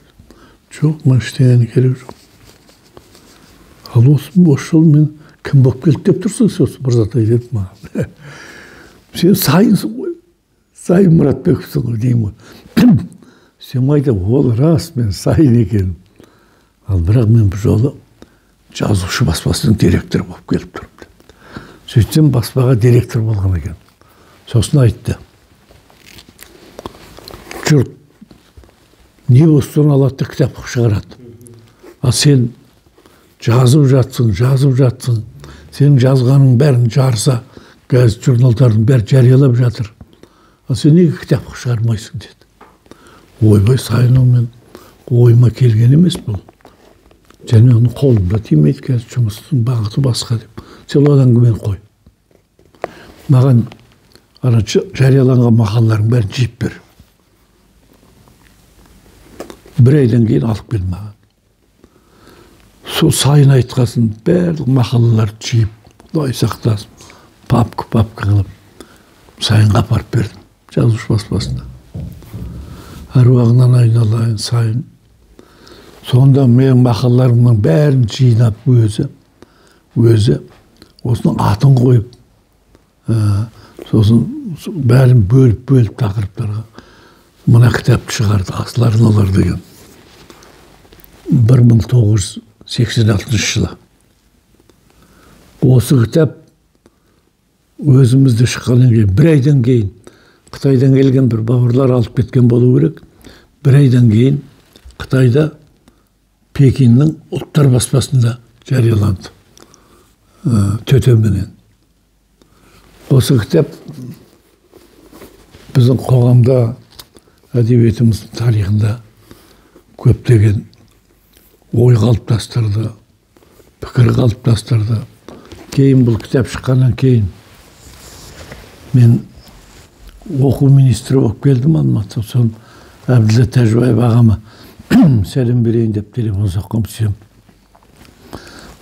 [SPEAKER 1] Жоқ, ештеңенің керегі жоқ. Ал осы жолы мен кім болып келді деп тұрсың, сосын Мырзатай деді маған. Сен Сайынсың ғой, Сайын Мұратбековсың ғой деймін ғой. Сен айтамын, ол рас, мен Сайын екенмін. Ал бірақ мен бір жолы жазушы баспасының директоры болып келіп тұрмын деп. Сөйтсем баспаға директор болған екен. Сосын айтты. Жұрт не болса алады да кітап шығарады. Ал сен жазып жатсың, жазып жатсың. Сенің жазғаның бәрін жарыса, газет журналдардың бәрі жариялап жатыр. Ал сен неге кітап шығармайсың деді. Ойбай, Сайын, ол мен ойыма келген емес бұл. Және оның қолымда тимейді, қазір жұмыстың бағыты басқа деп. Сен ол әңгімені қой. Маған ана жарияланған мақалалардың бәрін жиып бер. Бір айдан кейін алып кел маған. Сол Сайын айтқасын барлық мақалаларды жиып, Құдай сақтасын, папка-папка қылып Сайынға апарып бердім, жазушы баспасына. Әруағынан айналайын Сайын. Сонда менің мақалаларымның бәрін жинап өзі осының атын қойып, сосын бәрін бөліп-бөліп тақырыптарға мына кітапты шығарды, Асыл арналар деген. 1986 жылы. Осы кітап өзімізде шыққаннан кейін, бір айдан кейін Қытайдан келген бір бауырлар алып кеткен болу керек. Бір айдан кейін Қытайда Пекиннің ұлттар баспасында жарияланды. Төтеменен. Осы кітап біздің қоғамда, әдебиетіміздің тарихында көптеген ой қалыптастырды, пікір қалыптастырды. Кейін бұл кітап шыққаннан кейін мен оқу министрі болып келдім Алматыға. Соны Әбділда Тәжібаев ағама сәлем берейін деп телефон соққам. Сөйтсем,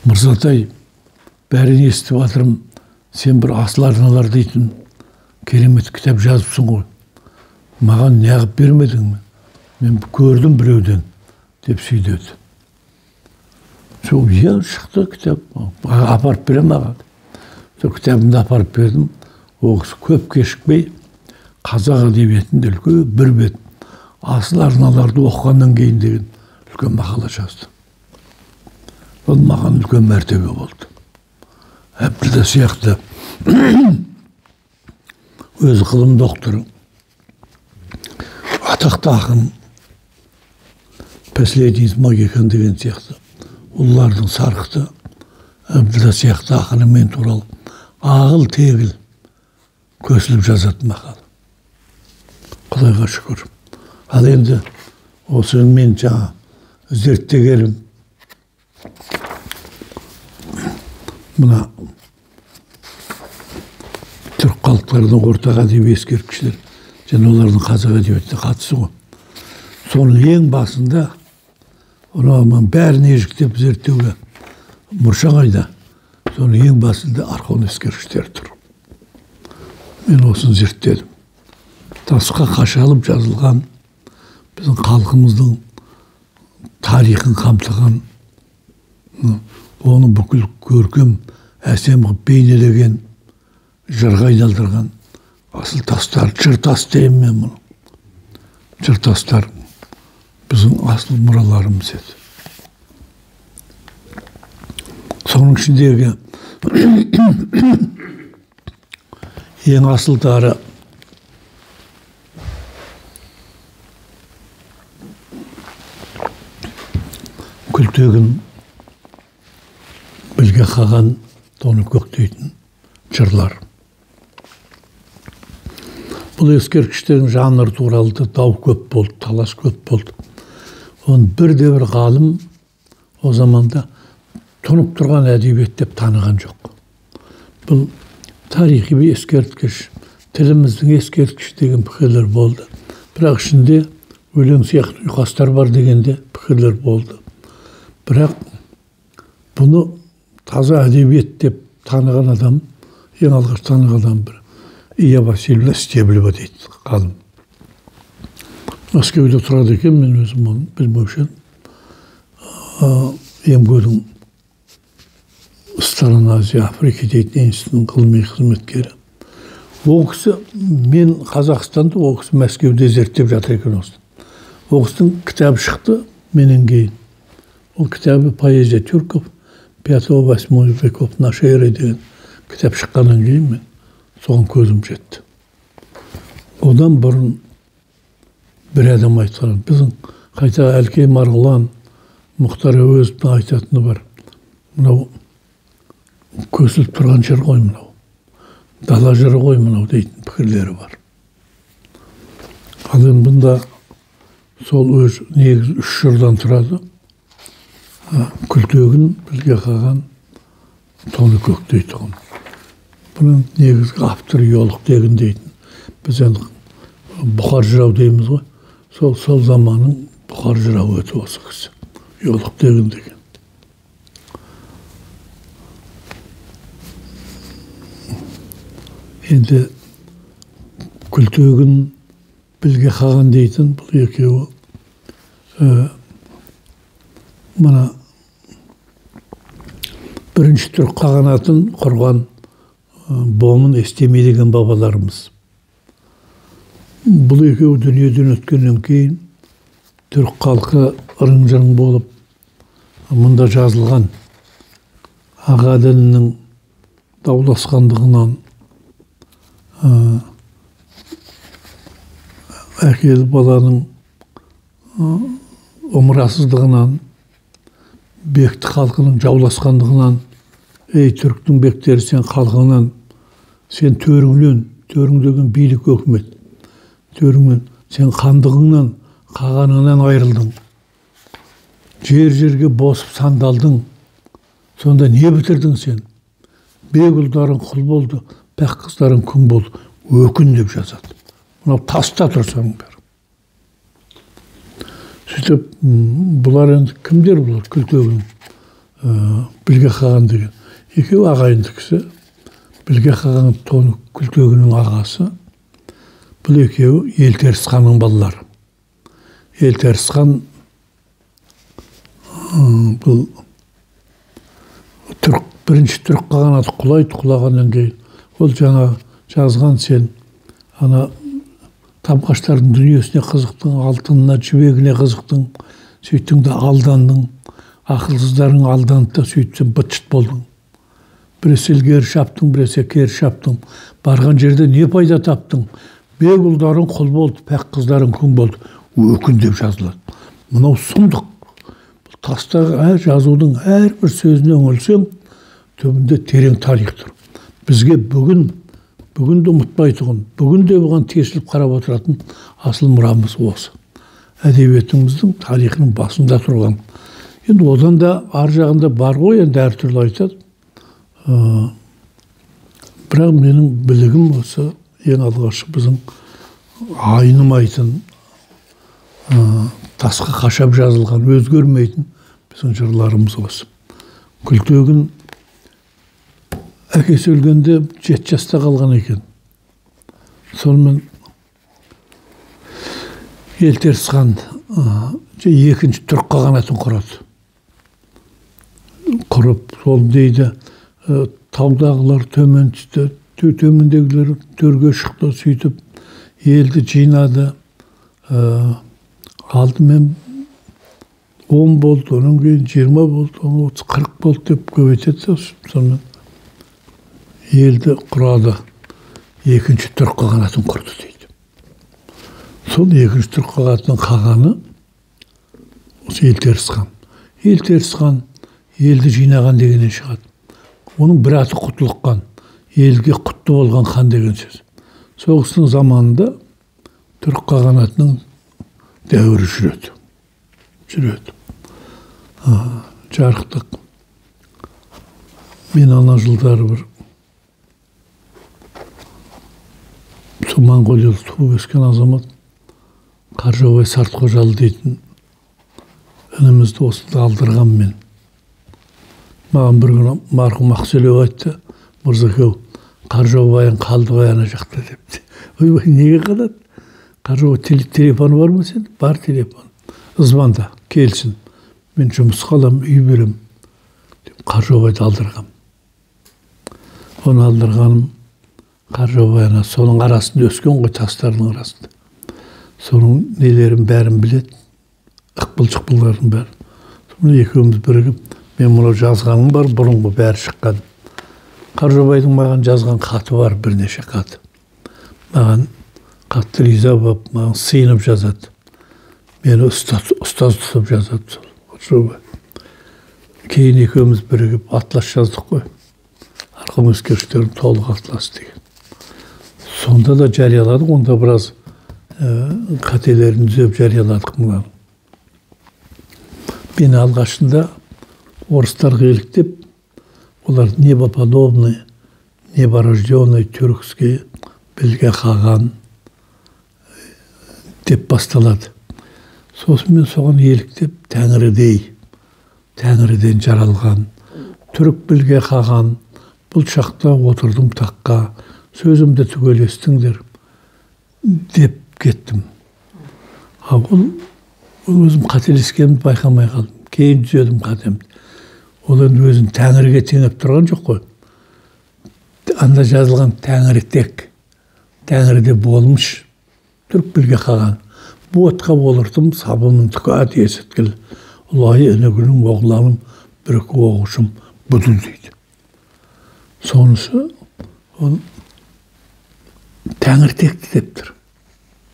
[SPEAKER 1] Мырзатай, бәрін естіп жатырмын, сен бір Асыл арналар дейтін керемет кітап жазыпсың ғой. Маған неғып бермедің ме? Мен көрдім біреуден деп сөйледі. Сол иә, шықты кітап, апарып беремін аға. Сол кітабымды апарып бердім. Ол кісі көп кешікпей қазақ әдебиетінде үлкен бір бет Асыл арналарды оқығаннан кейін деген үлкен мақала жазды. Ол маған үлкен мәртебе болды. Әбділда сияқты өз ғылым докторы, атақты ақын, Последний из могикан деген сияқты ұлылардың сарқыты, Әбділда сияқты ақыны мен туралы ағыл тегіл көсіліп жазатын мақала. Құдайға шүкір. Ал енді осы мен жаңа зерттегенім мына түрік халықтарының ортақ әдеби ескерткіштер және олардың қазақ әдебиетіне қатысы ғой. Соның ең басында оның бәрін ежіктеп зерттеуге мұрша қайда, соның ең басында Орхон ескерткіштері тұр. Мен осыны зерттедім. Тасқа қашалып жазылған, біздің халқымыздың тарихын қамтыған, оны бүкіл көркем, әсем қылып бейнелеген, жырға айналдырған асыл тастар, жыр тас деймін мен мұны. Жыр тастар біздің асыл мұраларымыз еді. Соның ішіндегі ең асылдары Күлтегін, Білге Қаған, Тоныкөк дейтін жырлар. Бұл ескерткіштердің жанры туралы да дау көп болды, талас көп болды. Оны бірде бір ғалым о заманда тұнып тұрған әдебиет деп таныған жоқ. Бұл тарихи бір ескерткіш, тіліміздің ескерткіші деген пікірлер болды. Бірақ ішінде өлең сияқты ұйқастар бар деген де пікірлер болды. Бірақ бұны таза әдебиет деп таныған адам, ең алғаш таныған адам бір Ия Васильевна Стеблева дейді ғалым. Мәскеуде тұрады екен, мен өзім оны білмеуші едім. МГУ-дің Страна Азия Африка дейтін институтының ғылыми қызметкері. Ол кісі, мен Қазақстанда, ол кісі Мәскеуде зерттеп жатыр екен осыны. Ол кісінің кітабы шықты менен кейін. Ол кітабы «Поэзия тюрков 5-8 веков нашей эры» деген кітап шыққаннан кейін мен соған көзім жетті. Одан бұрын бір адам айтқан, біздің қайта Әлкей Марғұлан, Мұхтар Әуезовтің айтатыны бар. Мынау көсіліп тұрған жыр ғой мынау, дала жыры ғой мынау дейтін пікірлері бар. Ал енді бұнда сол өз негізі үш жырдан тұрады. Күлтегін, Білге Қаған, Тоныкөк дейтұғын. Бұның негізгі авторы Ұялық Тегін дейтін. Біз енді Бұқар жырау дейміз ғой. Сол заманның Бұқар жырауы өті осы кісі. Ұялық Тегін деген. Енді Күлтегін, Білге Қаған дейтін бұл екеуі мына бірінші түрік қағанатын құрған Бомын Естемей деген бабаларымыз. Бұл екеуі дүниеден өткеннен кейін түрік халқы ырың-жырың болып, мұнда жазылған аға дінінің дауласқандығынан, әкелі баланың омырасыздығынан, бекті халқының жауласқандығынан, ей түріктің бектері, сен халқыңнан, сен төріңнен, төрің деген билік өкімет, төріңнен, сен хандығыңнан, қағаныңнан айырылдың. Жер-жерге босып сандалдың. Сонда не бітірдің сен? Бек ұлдарың құл болды, пәк қыздарың күң болды. Өкін деп жазады. Мынау таста тұр соның бәрі. Сөйтіп, бұлар енді кімдер бұлар? Күлтегін, Білге Қаған деген. Екеуі ағайынды кісі. Білге Қаған Тоны Күлтегіннің ағасы. Бұл екеуі Елтеріс ханның балалары. Елтеріс хан бұл түрік, бірінші түрік қағанаты құлайды, құлағаннан кейін ол жаңа жазған сен ана тамқаштардың дүниесіне қызықтың, алтынына, жібегіне қызықтың, сөйттің де алдандың, ақылсыздарың алданды да сөйтіп сен быт-шыт болдың. Біресе ілгері шаптың, біресе кері шаптың. Барған жерде не пайда таптың? Бек ұлдарың құл болды, пәк қыздарың күң болды. Өкін деп жазылады. Мынау сұмдық. Бұл тастағы әр жазудың әрбір сөзіне үңілсең, түбінде терең тарих тұр. Бізге бүгін де ұмытпайтұғын, бүгін де бұған тесіліп қарап отыратын асыл мұрамыз осы. Әдебиетіміздің тарихының басында тұрған. Енді одан да ар жағында бар ғой, енді әртүрлі айтады. Бірақ менің білігім осы ең алғашқы біздің айнымайтын, тасқа қашап жазылған, өзгермейтін біздің жырларымыз осы. Күлтегін әкесі өлгенде 7 жаста қалған екен. Сонымен Елтеріс хан екінші түрік қағанатын құрады. Құрып, сол дейді, таудағылар төмен түсті, төмендегілер төрге шықты, сөйтіп елді жинады. Алдымен 10 болды, онан кейін 20 болды, 30, 40 болды деп көбейтеді. Сонымен елді құрады, екінші түрік қағанатын құрды дейді. Сол екінші түрік қағанатының қағаны осы Елтеріс хан. Елтеріс хан елді жинаған дегеннен шығады. Оның бір аты Құтлық хан, елге құтты болған хан деген сөз. Сол кісінің заманында түрік қағанатының дәуірі жүреді. Жарықтық. Мен ана жылдары бір сол Моңғолияда туып өскен азамат Қаржаубай Сартқожалы дейтін інімізді осында алдырған мен. Маған бір күні марқұм Ақселеу айтты, Мырзакеу, Қаржаубайың қалды ғой ана жақта депті. Ойбай, неге қалады? Қаржаубай телефоны бар ма сен? Бар телефон. Звонда, келсін. Мен жұмысқа аламын, үй беремін деп Қаржаубайды алдырғам. Оны алдырғаным Қаржаубай ана соның арасында өскен ғой, тастардың арасында. Соның нелерін бәрін біледі, ықпыл-шықпылдардың бәрін. Соны екеуміз бірігіп, мен мұны жазғаным бар, бұрынғы бәрі шыққан. Қаржаубайдың маған жазған хаты бар, бірнеше хаты. Маған қатты риза болып, маған сыйынып жазады. Мені ұстаз тұтып жазады сол Қаржаубай. Кейін екеуміз бірігіп атлас жаздық қой. Арқым ескерткіштерінің толық атласы деген. Сонда да жарияладық, онда біраз қателерін түзеп жарияладық мынаны. Мен алғашында орыстарға еліктеп, олар небоподобный, неборожденный тюркский білге қаған деп басталады. Сосын мен соған еліктеп, тәңірідей, тәңіріден жаралған, түрік білге қаған, бұл шақта отырдым таққа, сөзімді түгел естіңдер деп кеттім. Ал ол өзім қателескенімді байқамай қалдым. Кейін түзедім қатемді. Ол енді өзін тәңірге теңеп тұрған жоқ қой. Анда жазылған тәңірі тек, тәңірде болмыш, түрік білге қаған. Бұл отқа болыртым, сабымын түкат есіткіл. Ұлайы інігінің оғланым, бір екі оғышым бұдыл дейді. Сонысы ол тәңір текті деп тұр.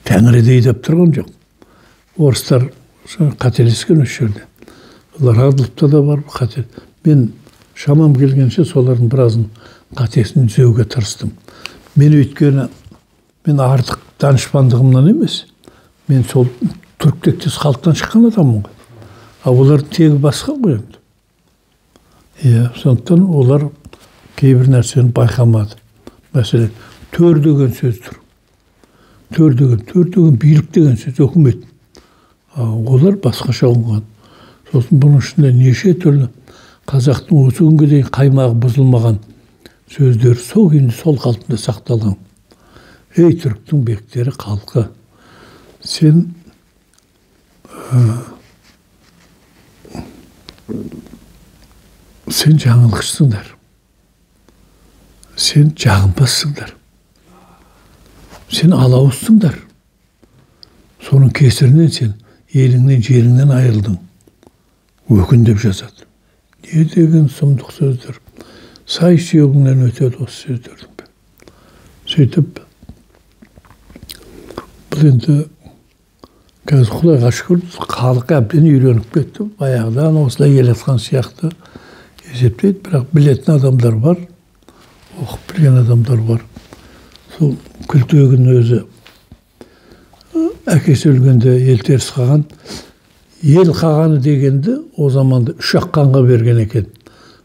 [SPEAKER 1] Тәңірдей деп тұрған жоқ. Орыстар қателескен осы жерде. Олар Адловта да бар, қате. Мен шамам келгенше солардың біразын қатесін түзеуге тырыстым. Мен өйткені мен артық данышпандығымнан емес, мен сол түрік тектес халықтан шыққан адаммын ғой. А олардың тегі басқа ғой енді. Иә, сондықтан олар кейбір нәрсені байқамады. Мәселен, төр деген сөз тұр. Төр деген, төр деген билік деген сөз, өкімет. Олар басқаша ұғынған. Сосын бұның ішінде неше түрлі қазақтың осы күнге дейін қаймағы бұзылмаған сөздер сол күйінде сол қалпында сақталған. Ей, түріктің бектері халқы, сен сен жаңылғышсыңдар, сен жағымпазсыңдар, сен алауызсыңдар. Соның кесірінен сен еліңнен, жеріңнен айырылдың. Өкін деп жазады. Не деген сұмдық сөздер. Сай сүйегіңнен өтеді осы сөздердің бәрі. Сөйтіп, бұл енді қазір Құдайға шүкір, халық әбден үйреніп кетті. Баяғыдан осылай келе жатқан сияқты есептейді. Бірақ білетін адамдар бар, оқып білген адамдар бар. Сол Күлтегін өзі әкесі өлгенде Елтеріс қаған, ел қағаны дегенді о заманда үш-ақ қанға берген екен.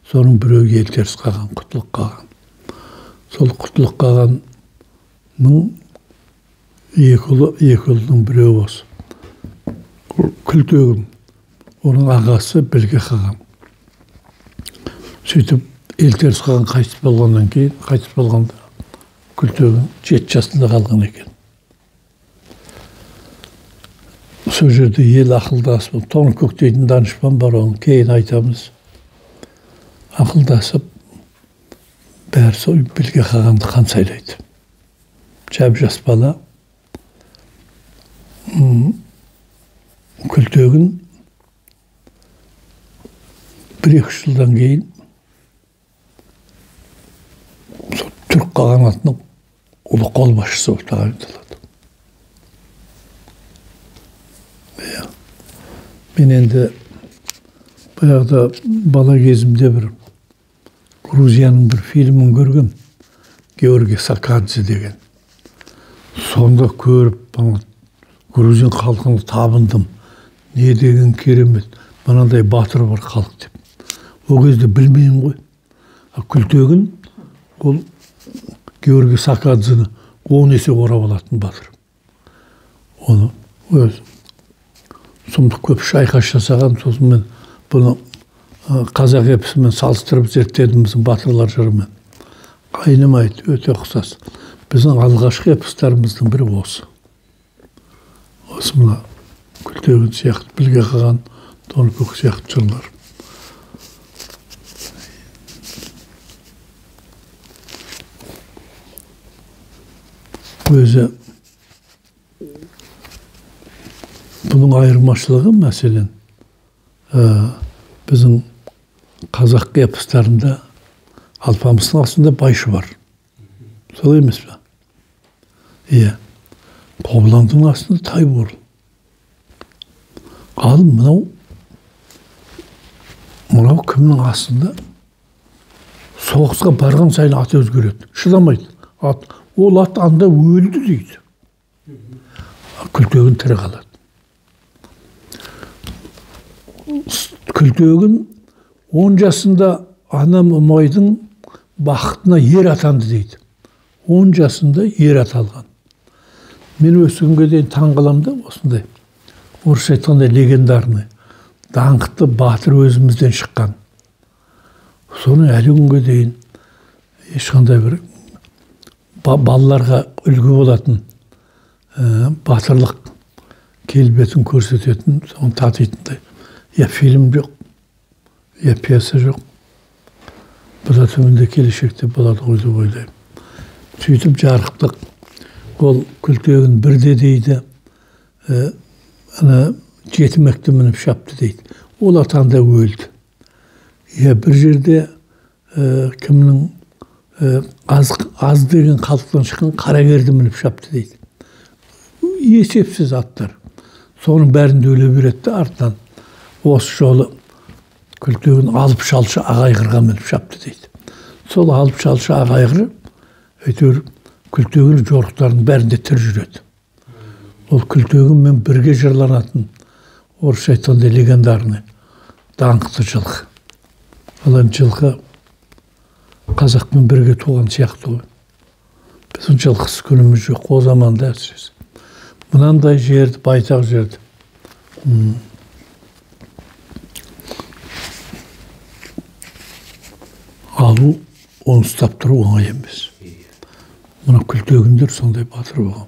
[SPEAKER 1] Соның біреуі Елтеріс қаған, Құтлық қаған. Сол Құтлық қағанның екі ұлы, екі ұлының біреуі осы Күлтегін, оның ағасы Білге қаған. Сөйтіп Елтеріс қаған қайтыс болғаннан кейін, қайтыс болғанда Күлтегін 7 жасында қалған екен. Сол жерде ел ақылдасып, Тоныкөк дейтін данышпан бар, оны кейін айтамыз. Ақылдасып, бәрі сол Білге қағанды хан сайлайды. Жап-жас бала Күлтегін бір-екі жылдан кейін түрік қағанатының ұлы қолбасшысы болып тағайындалады. Мен енді баяғыда бала кезімде бір Грузияның бір фильмін көргем, Георгий Сакадзе деген. Сонда көріп, грузин халқына табындым. Не деген керемет, мынандай батыр бір халық деп. О кезде білмеймін ғой. Күлтегін ол Георгий Саакадзені 10 есе орап алатын батыр. Оны өз сұмдық көп шайқас жасаған. Сосын мен бұны қазақ эпосымен салыстырып зерттедім, біздің батырлар жырымен. Айнымайды, өте ұқсас. Біздің алғашқы эпостарымыздың бірі осы. Осы мына Күлтегін сияқты, Білге Қаған, Тоныкөк сияқты жырлар. Өзі бұның айырмашылығы, мәселен, біздің қазақ эпостарында Алпамыстың астында Байшы бар. Солай емес пе? Иә. Қобыландының астында Тайбурыл. Ал мынау кімнің астында соғысқа барған сайын аты өзгереді. Шыдамайды. Ат, ол ат анда өлді дейді. Күлтегін тірі қалады. Күлтегін 10 жасында анам Ұмайдың бақытына ер атанды дейді. 10 жасында ер аталған. Мен осы күнге дейін таң қаламын да, осындай. Орысша айтқанда легендарный, даңқты батыр өзімізден шыққан. Соны әлі күнге дейін ешқандай бір балаларға үлгі болатын, батырлық келбетін көрсететін, соны татитындай. Я фильм жоқ, я пьеса жоқ. Бұл да түбінде келешекте болады ғой деп ойлаймын. Сөйтіп жарықтық ол Күлтегін бірде дейді, ана жетімекті мініп шапты дейді. Ол атанда өлді. Я бір жерде кімнің аз деген халықтан шыққан қарагерді мініп шапты дейді. Есепсіз аттар. Соның бәрін де өле береді де артынан. Осы жолы Күлтегін алып шалшы Ағайғырға мініп шапты дейді. Сол алып шалшы Ағайғыр әйтеуір Күлтегін жорықтардың бәрінде тірі жүреді. Ол Күлтегінмен бірге жырланатын, орысша айтқанда легендарный, даңқты жылқы. Ал енді жылқы қазақпен бірге туған сияқты ғой. Біздің жылқысыз күніміз жоқ, о заманда әсіресе. Мынандай жерді, байтақ жерді. Алу, оны ұстап тұру оңай емес. Мына Күлтегіндер сондай батыр болған.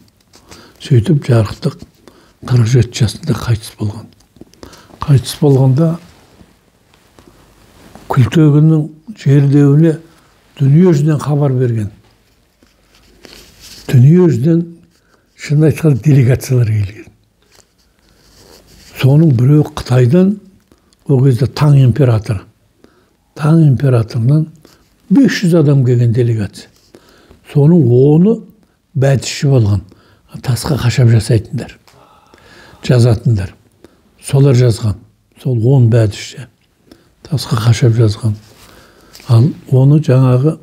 [SPEAKER 1] Сөйтіп жарықтық 47 жасында қайтыс болған. Қайтыс болғанда Күлтегіннің жерлеуіне дүние жүзінен хабар берген. Дүние жүзінен, шынын айтқанда, делегациялар келген. Соның біреуі Қытайдан, ол кезде Таң императоры. Таң императорынан 500 адам келген делегация. Соның 10-ы бәдіші болған. Тасқа қашап жасайтындар, жазатындар. Солар жазған. Сол 10 бәдіші тасқа қашап жазған. Ал оны жаңағы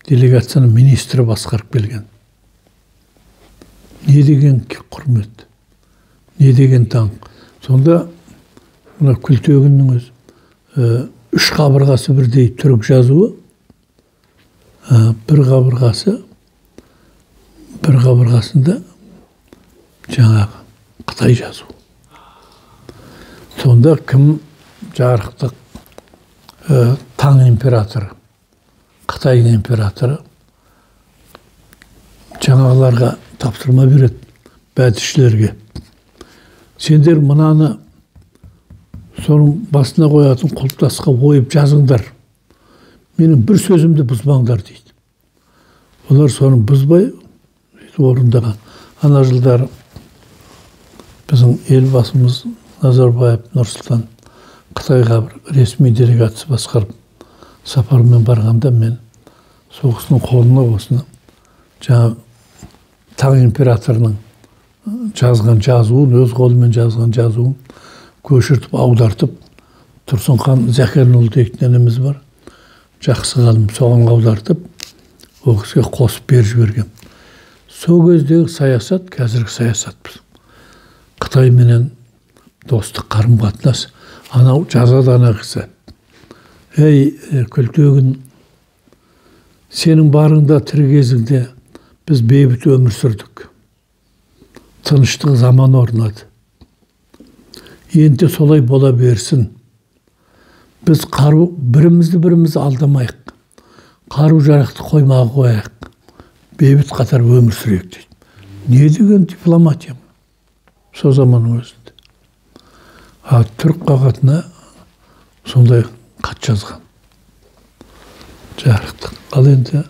[SPEAKER 1] делегацияның министрі басқарып келген. Не деген құрмет, не деген даңқ. Сонда мына Күлтегіннің өз үш қабырғасы бірдей түрік жазуы, бір қабырғасында жаңағы қытай жазуы. Сонда кім жарықтық Таң императоры, Қытайдың императоры жаңағыларға тапсырма береді, бәдішілерге. Сендер мынаны соның басына қоятын құлпытасқа ойып жазыңдар. Менің бір сөзімді бұзбаңдар дейді. Олар соны бұзбай орындаған. Ана жылдары біздің елбасымыз Назарбаев Нұрсұлтан Қытайға бір ресми делегация басқарып сапармен барғанда мен сол кісінің қолына осыны жаңа Таң императорының жазған жазуын, өз қолымен жазған жазуын көшіртіп, аудартып, Тұрсынхан Зәкенұлы дейтін ініміз бар, жақсы ғалым, соған аудартып, ол кісіге қосып беріп жіберген. Сол кездегі саясат, қазіргі саясат біз. Қытайменен достық қарым-қатынас, анау жазады ана кісі. Ей, Күлтегін Сенің барыңда тірі кезіңде біз бейбіт өмір сүрдік. Тыныштық заман орнады. Енді солай бола берсін. Біз қару, бірімізді біріміз алдамайық. Қару жарақты қоймаға қояйық. Бейбіт қатар өмір сүрейік дейді. Не деген дипломатия сол заманның өзінде. А түрік қағатына сондай хат жазған. Жарықтық. Ал енді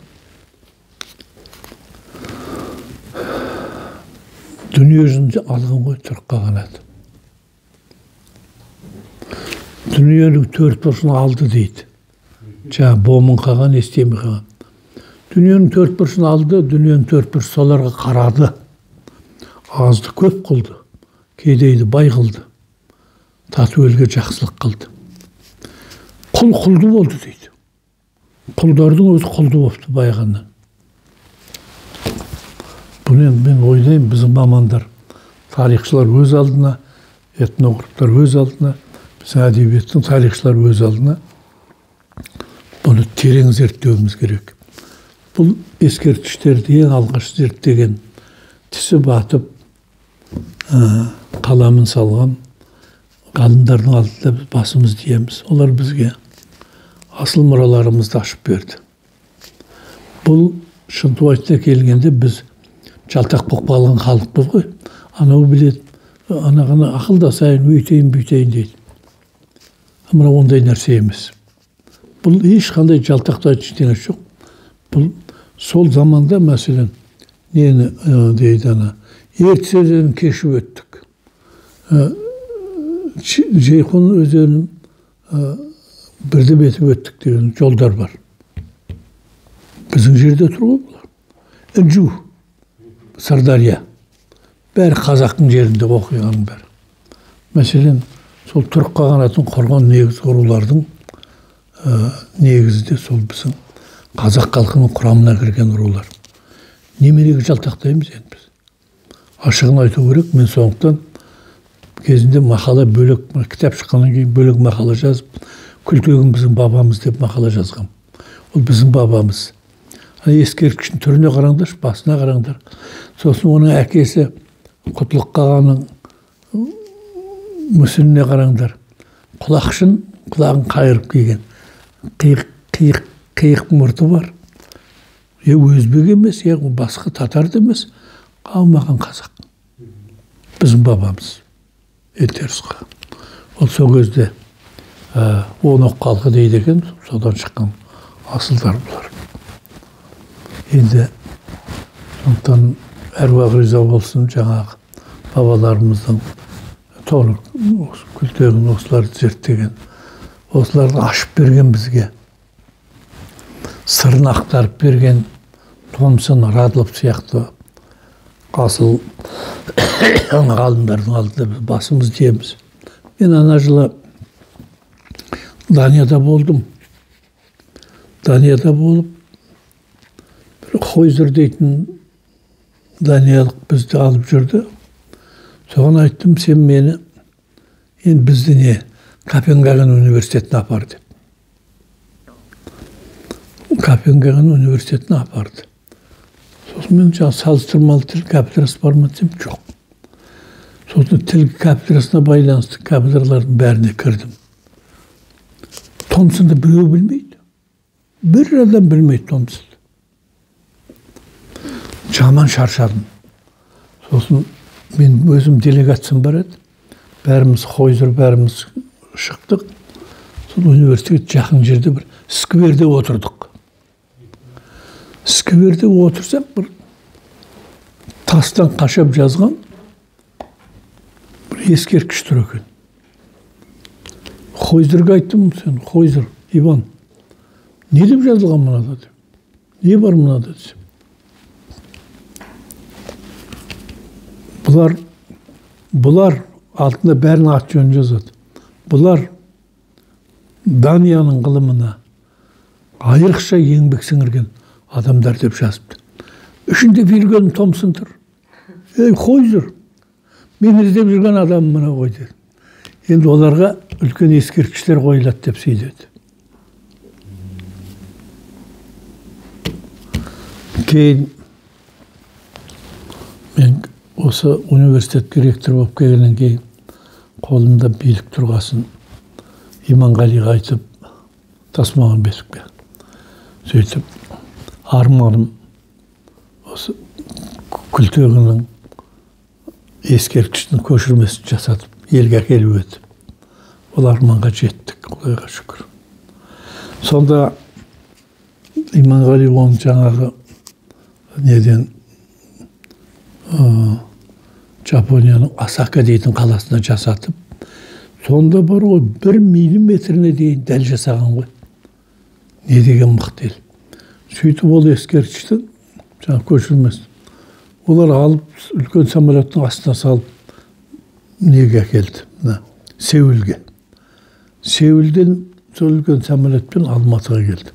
[SPEAKER 1] дүние жүзінде алған ғой түрік қағанаты. Дүниенің төрт бұрышын алды дейді. Жаңа Бомын қаған, Естемі қаған. Дүниенің төрт бұрышын алды, дүниенің төрт бұрышы соларға қарады. Азды көп қылды, кедейді бай қылды, тату елге жақсылық қылды. Құл құлды болды дейді. Құлдардың өзі құлды болыпты байығаннан. Бұны енді мен ойлаймын, біздің мамандар, тарихшылар өз алдына, этнографтар өз алдына, біздің әдебиеттің тарихшылар өз алдына бұны терең зерттеуіміз керек. Бұл ескерткіштерді ең алғаш зерттеген, тісі батып, қаламын салған ғалымдардың алдында біз басымызды иеміз. Олар бізге асыл мұраларымызды ашып берді. Бұл шынтуайтына келгенде біз жалтақ болып қалған халықпыз ғой. Анау біледі, анағына ақылдасайын, өйтейін, бүйтейін дейді. Мына ондай нәрсе емес. Бұл ешқандай жалтақтайтын ештеңе жоқ. Бұл сол заманда, мәселен, нені дейді ана, Ертіс өзенін кешіп өттік. Жейхун өзенін бірді бетіп өттік деген жолдар бар. Біздің жерде тұр ғой бұлар. Інжу, Сырдария. Бәрі қазақтың жерінде оқиғаның бәрі. Мәселен, сол түрік қағанатын құрған негізгі рулардың негізі де сол біздің қазақ халқының құрамына кірген рулар. Неменеге жалтақтаймыз енді біз? Ашығын айту керек, мен сондықтан кезінде мақала бөлек, кітап шыққаннан кейін бөлек мақала жазып, Күлтегін біздің бабамыз деп мақала жазғам. Ол біздің бабамыз. Ескерткіштің түріне қараңдаршы, басына қараңдар. Сосын оның әкесі Құтлық қағанның мүсініне қараңдар. Құлақшын, құлағын қайырып киген. Қиық мұрты бар. Е өзбек емес, е басқа татар да емес, қалмаған қазақ. Біздің бабамыз. Елтеріс қаған. Ол сол кезде он оқ халқы дейді екен, содан шыққан асылдар бұлар. Енді сондықтан әруақ риза болсын жаңағы бабаларымыздың Тонық, Күлтегін осыларды зерттеген, осыларды ашып берген бізге, сырын ақтарып берген Томсон, Радлов сияқты асыл ғалымдардың алдында біз басымызды иеміз. Мен ана жылы Данияда болдым. Данияда болып, бір Хойзер дейтін даниялық бізді алып жүрді. Соған айттым, сен мені, енді бізді не, Копенгаген университетіне апар деп. Копенгаген университетіне апарды. Сосын мен жаңа салыстырмалы тіл кафедрасы бар ма десем, жоқ. Сосын тіл кафедрасына байланысты кафедралардың бәріне кірдім. Томсонды біреу білмейді. Бір адам білмейді Томсонды. Жаман шаршадым. Сосын мен өзім делегациям бар еді. Бәріміз Хойзер, бәріміз шықтық. Сол университетке жақын жерде бір скверде отырдық. Скверде отырсақ, бір тастан қашап жазған бір ескерткіш тұр екен. Хойзерге айттым, сен Хойзер, Иван, не деп жазылған мынада деп? Не бар мынада десем. Бұлар алтында бәрінің ат жөнін жазады. Бұлар Данияның ғылымына айрықша еңбек сіңірген адамдар деп жазыпты. Ішінде Вильгельм Томсон тұр. Ей, Хойзер, мен іздеп жүрген адам мына ғой деді. Енді оларға үлкен ескерткіштер қойылады деп сөйледі. Кейін мен осы университетке ректор болып келгеннен кейін қолымда билік тұрғасын Иманғалиға айтып, Тасмағамбетовке. Сөйтіп арманым осы Күлтегіннің ескерткішінің көшірмесін жасатып елге әкеліп еді. Ол арманға жеттік, Құдайға шүкір. Сонда Иманғали оның жаңағы неден Жапонияның Осака дейтін қаласына жасатып, сонда бар ғой 1 миллиметріне дейін дәл жасаған ғой. Не деген мықты ел. Сөйтіп ол ескерткішті жаңа көшірмесін олар алып үлкен самолеттің астына салып неге әкелді? Мына Сеулге. Сеулден сол үлкен самолетпен Алматыға келді.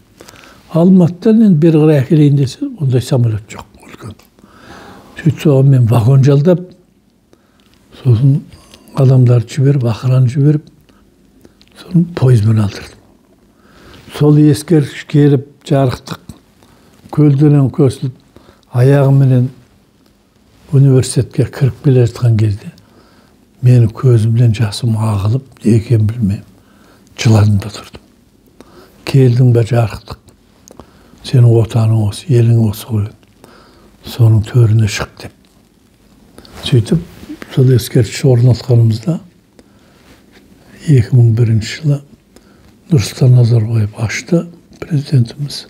[SPEAKER 1] Алматыдан енді бері қарай әкелейін десе, ондай самолет жоқ үлкен. Сөйтіп соған мен вагон жалдап, сосын адамдарды жіберіп, охрана жіберіп, сосын пойызбен алдырдым. Сол ескерткіш келіп, жарықтық көлденең көсіліп, аяғыменен университетке кіріп келе жатқан кезде мені көзімнен жасым ағылып, не екенін білмеймін, жыладым да тұрдым. Келдің бе жарықтық, сенің отаның осы, елің осы ғой, соның төріне шық деп. Сөйтіп сол ескерткіш орнатқанымызда 2001 жылы Нұрсұлтан Назарбаев ашты президентіміз.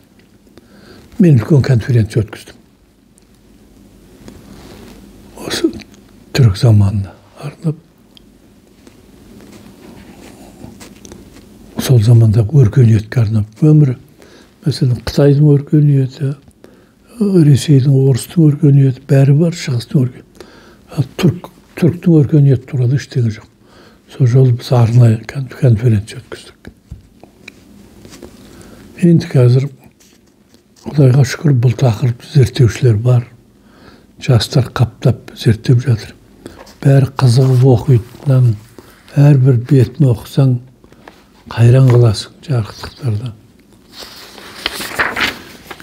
[SPEAKER 1] Мен үлкен конференция өткіздім. Осы түрік заманына арнап, сол замандағы өркениетке арнап өмірі, мәселен, Қытайдың өркениеті, Ресейдің, орыстың өркениеті, бәрі бар, шығыстың өркениеті. Ал түріктің өркениеті туралы ештеңе жоқ. Сол жолы біз арнайы конференция өткіздік. Енді қазір Құдайға шүкір бұл тақырыпты зерттеушілер бар. Жастар қаптап зерттеп жатыр. Бәрі қызығып оқиды. Әрбір бетін оқысаң қайран қаласың жарықтықтардан.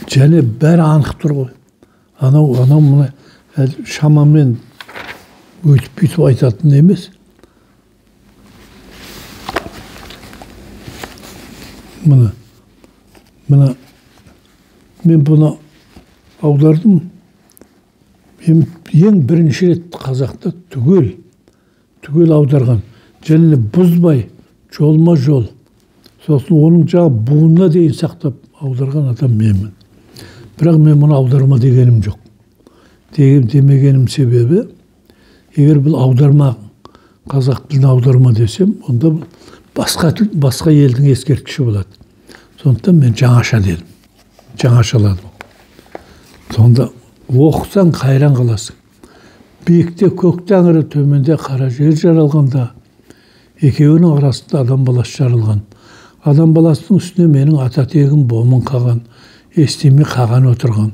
[SPEAKER 1] Және бәрі анық тұр ғой. Анау, анау мына шамамен өйтіп бүйтіп айтатын емес. Мына, мына мен бұны аудардым. Ең бірінші рет қазақта түгел аударған. Және бұзбай, жолма жол. Сосын оның жағы буынына дейін сақтап аударған адам менмін. Бірақ мен мұны аударма дегенім жоқ. Демегенім себебі, егер бұл аударма, қазақ тіліне аударма десем, онда басқа тіл, басқа елдің ескерткіші болады. Сондықтан мен жаңаша дедім. Жаңашаладым. Сонда оқысаң қайран қаласың. Биікте көк тәңірі, төменде қара жер жаралғанда, екеуінің арасында адам баласы жаралған. Адам баласының үстіне менің ата тегім Момын қаған, Естемей қаған отырған.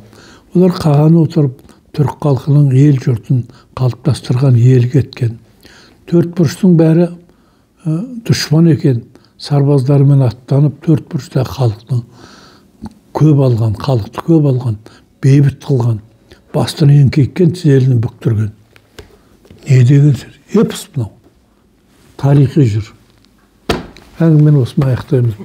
[SPEAKER 1] Олар қаған отырып, түрік халқының ел жұртын қалыптастырған, ел кеткен. Төрт бұрыштың бәрі дұшпан екен. Сарбаздарымен аттанып, төрт бұрышта халықтың көп алған, халықты көп алған, бейбіт қылған, бастын еңкейткен, тізелін бүктірген. Не деген сөз? Эпос мынау. Тарихи жыр. Әңгімені осымен аяқтаймыз.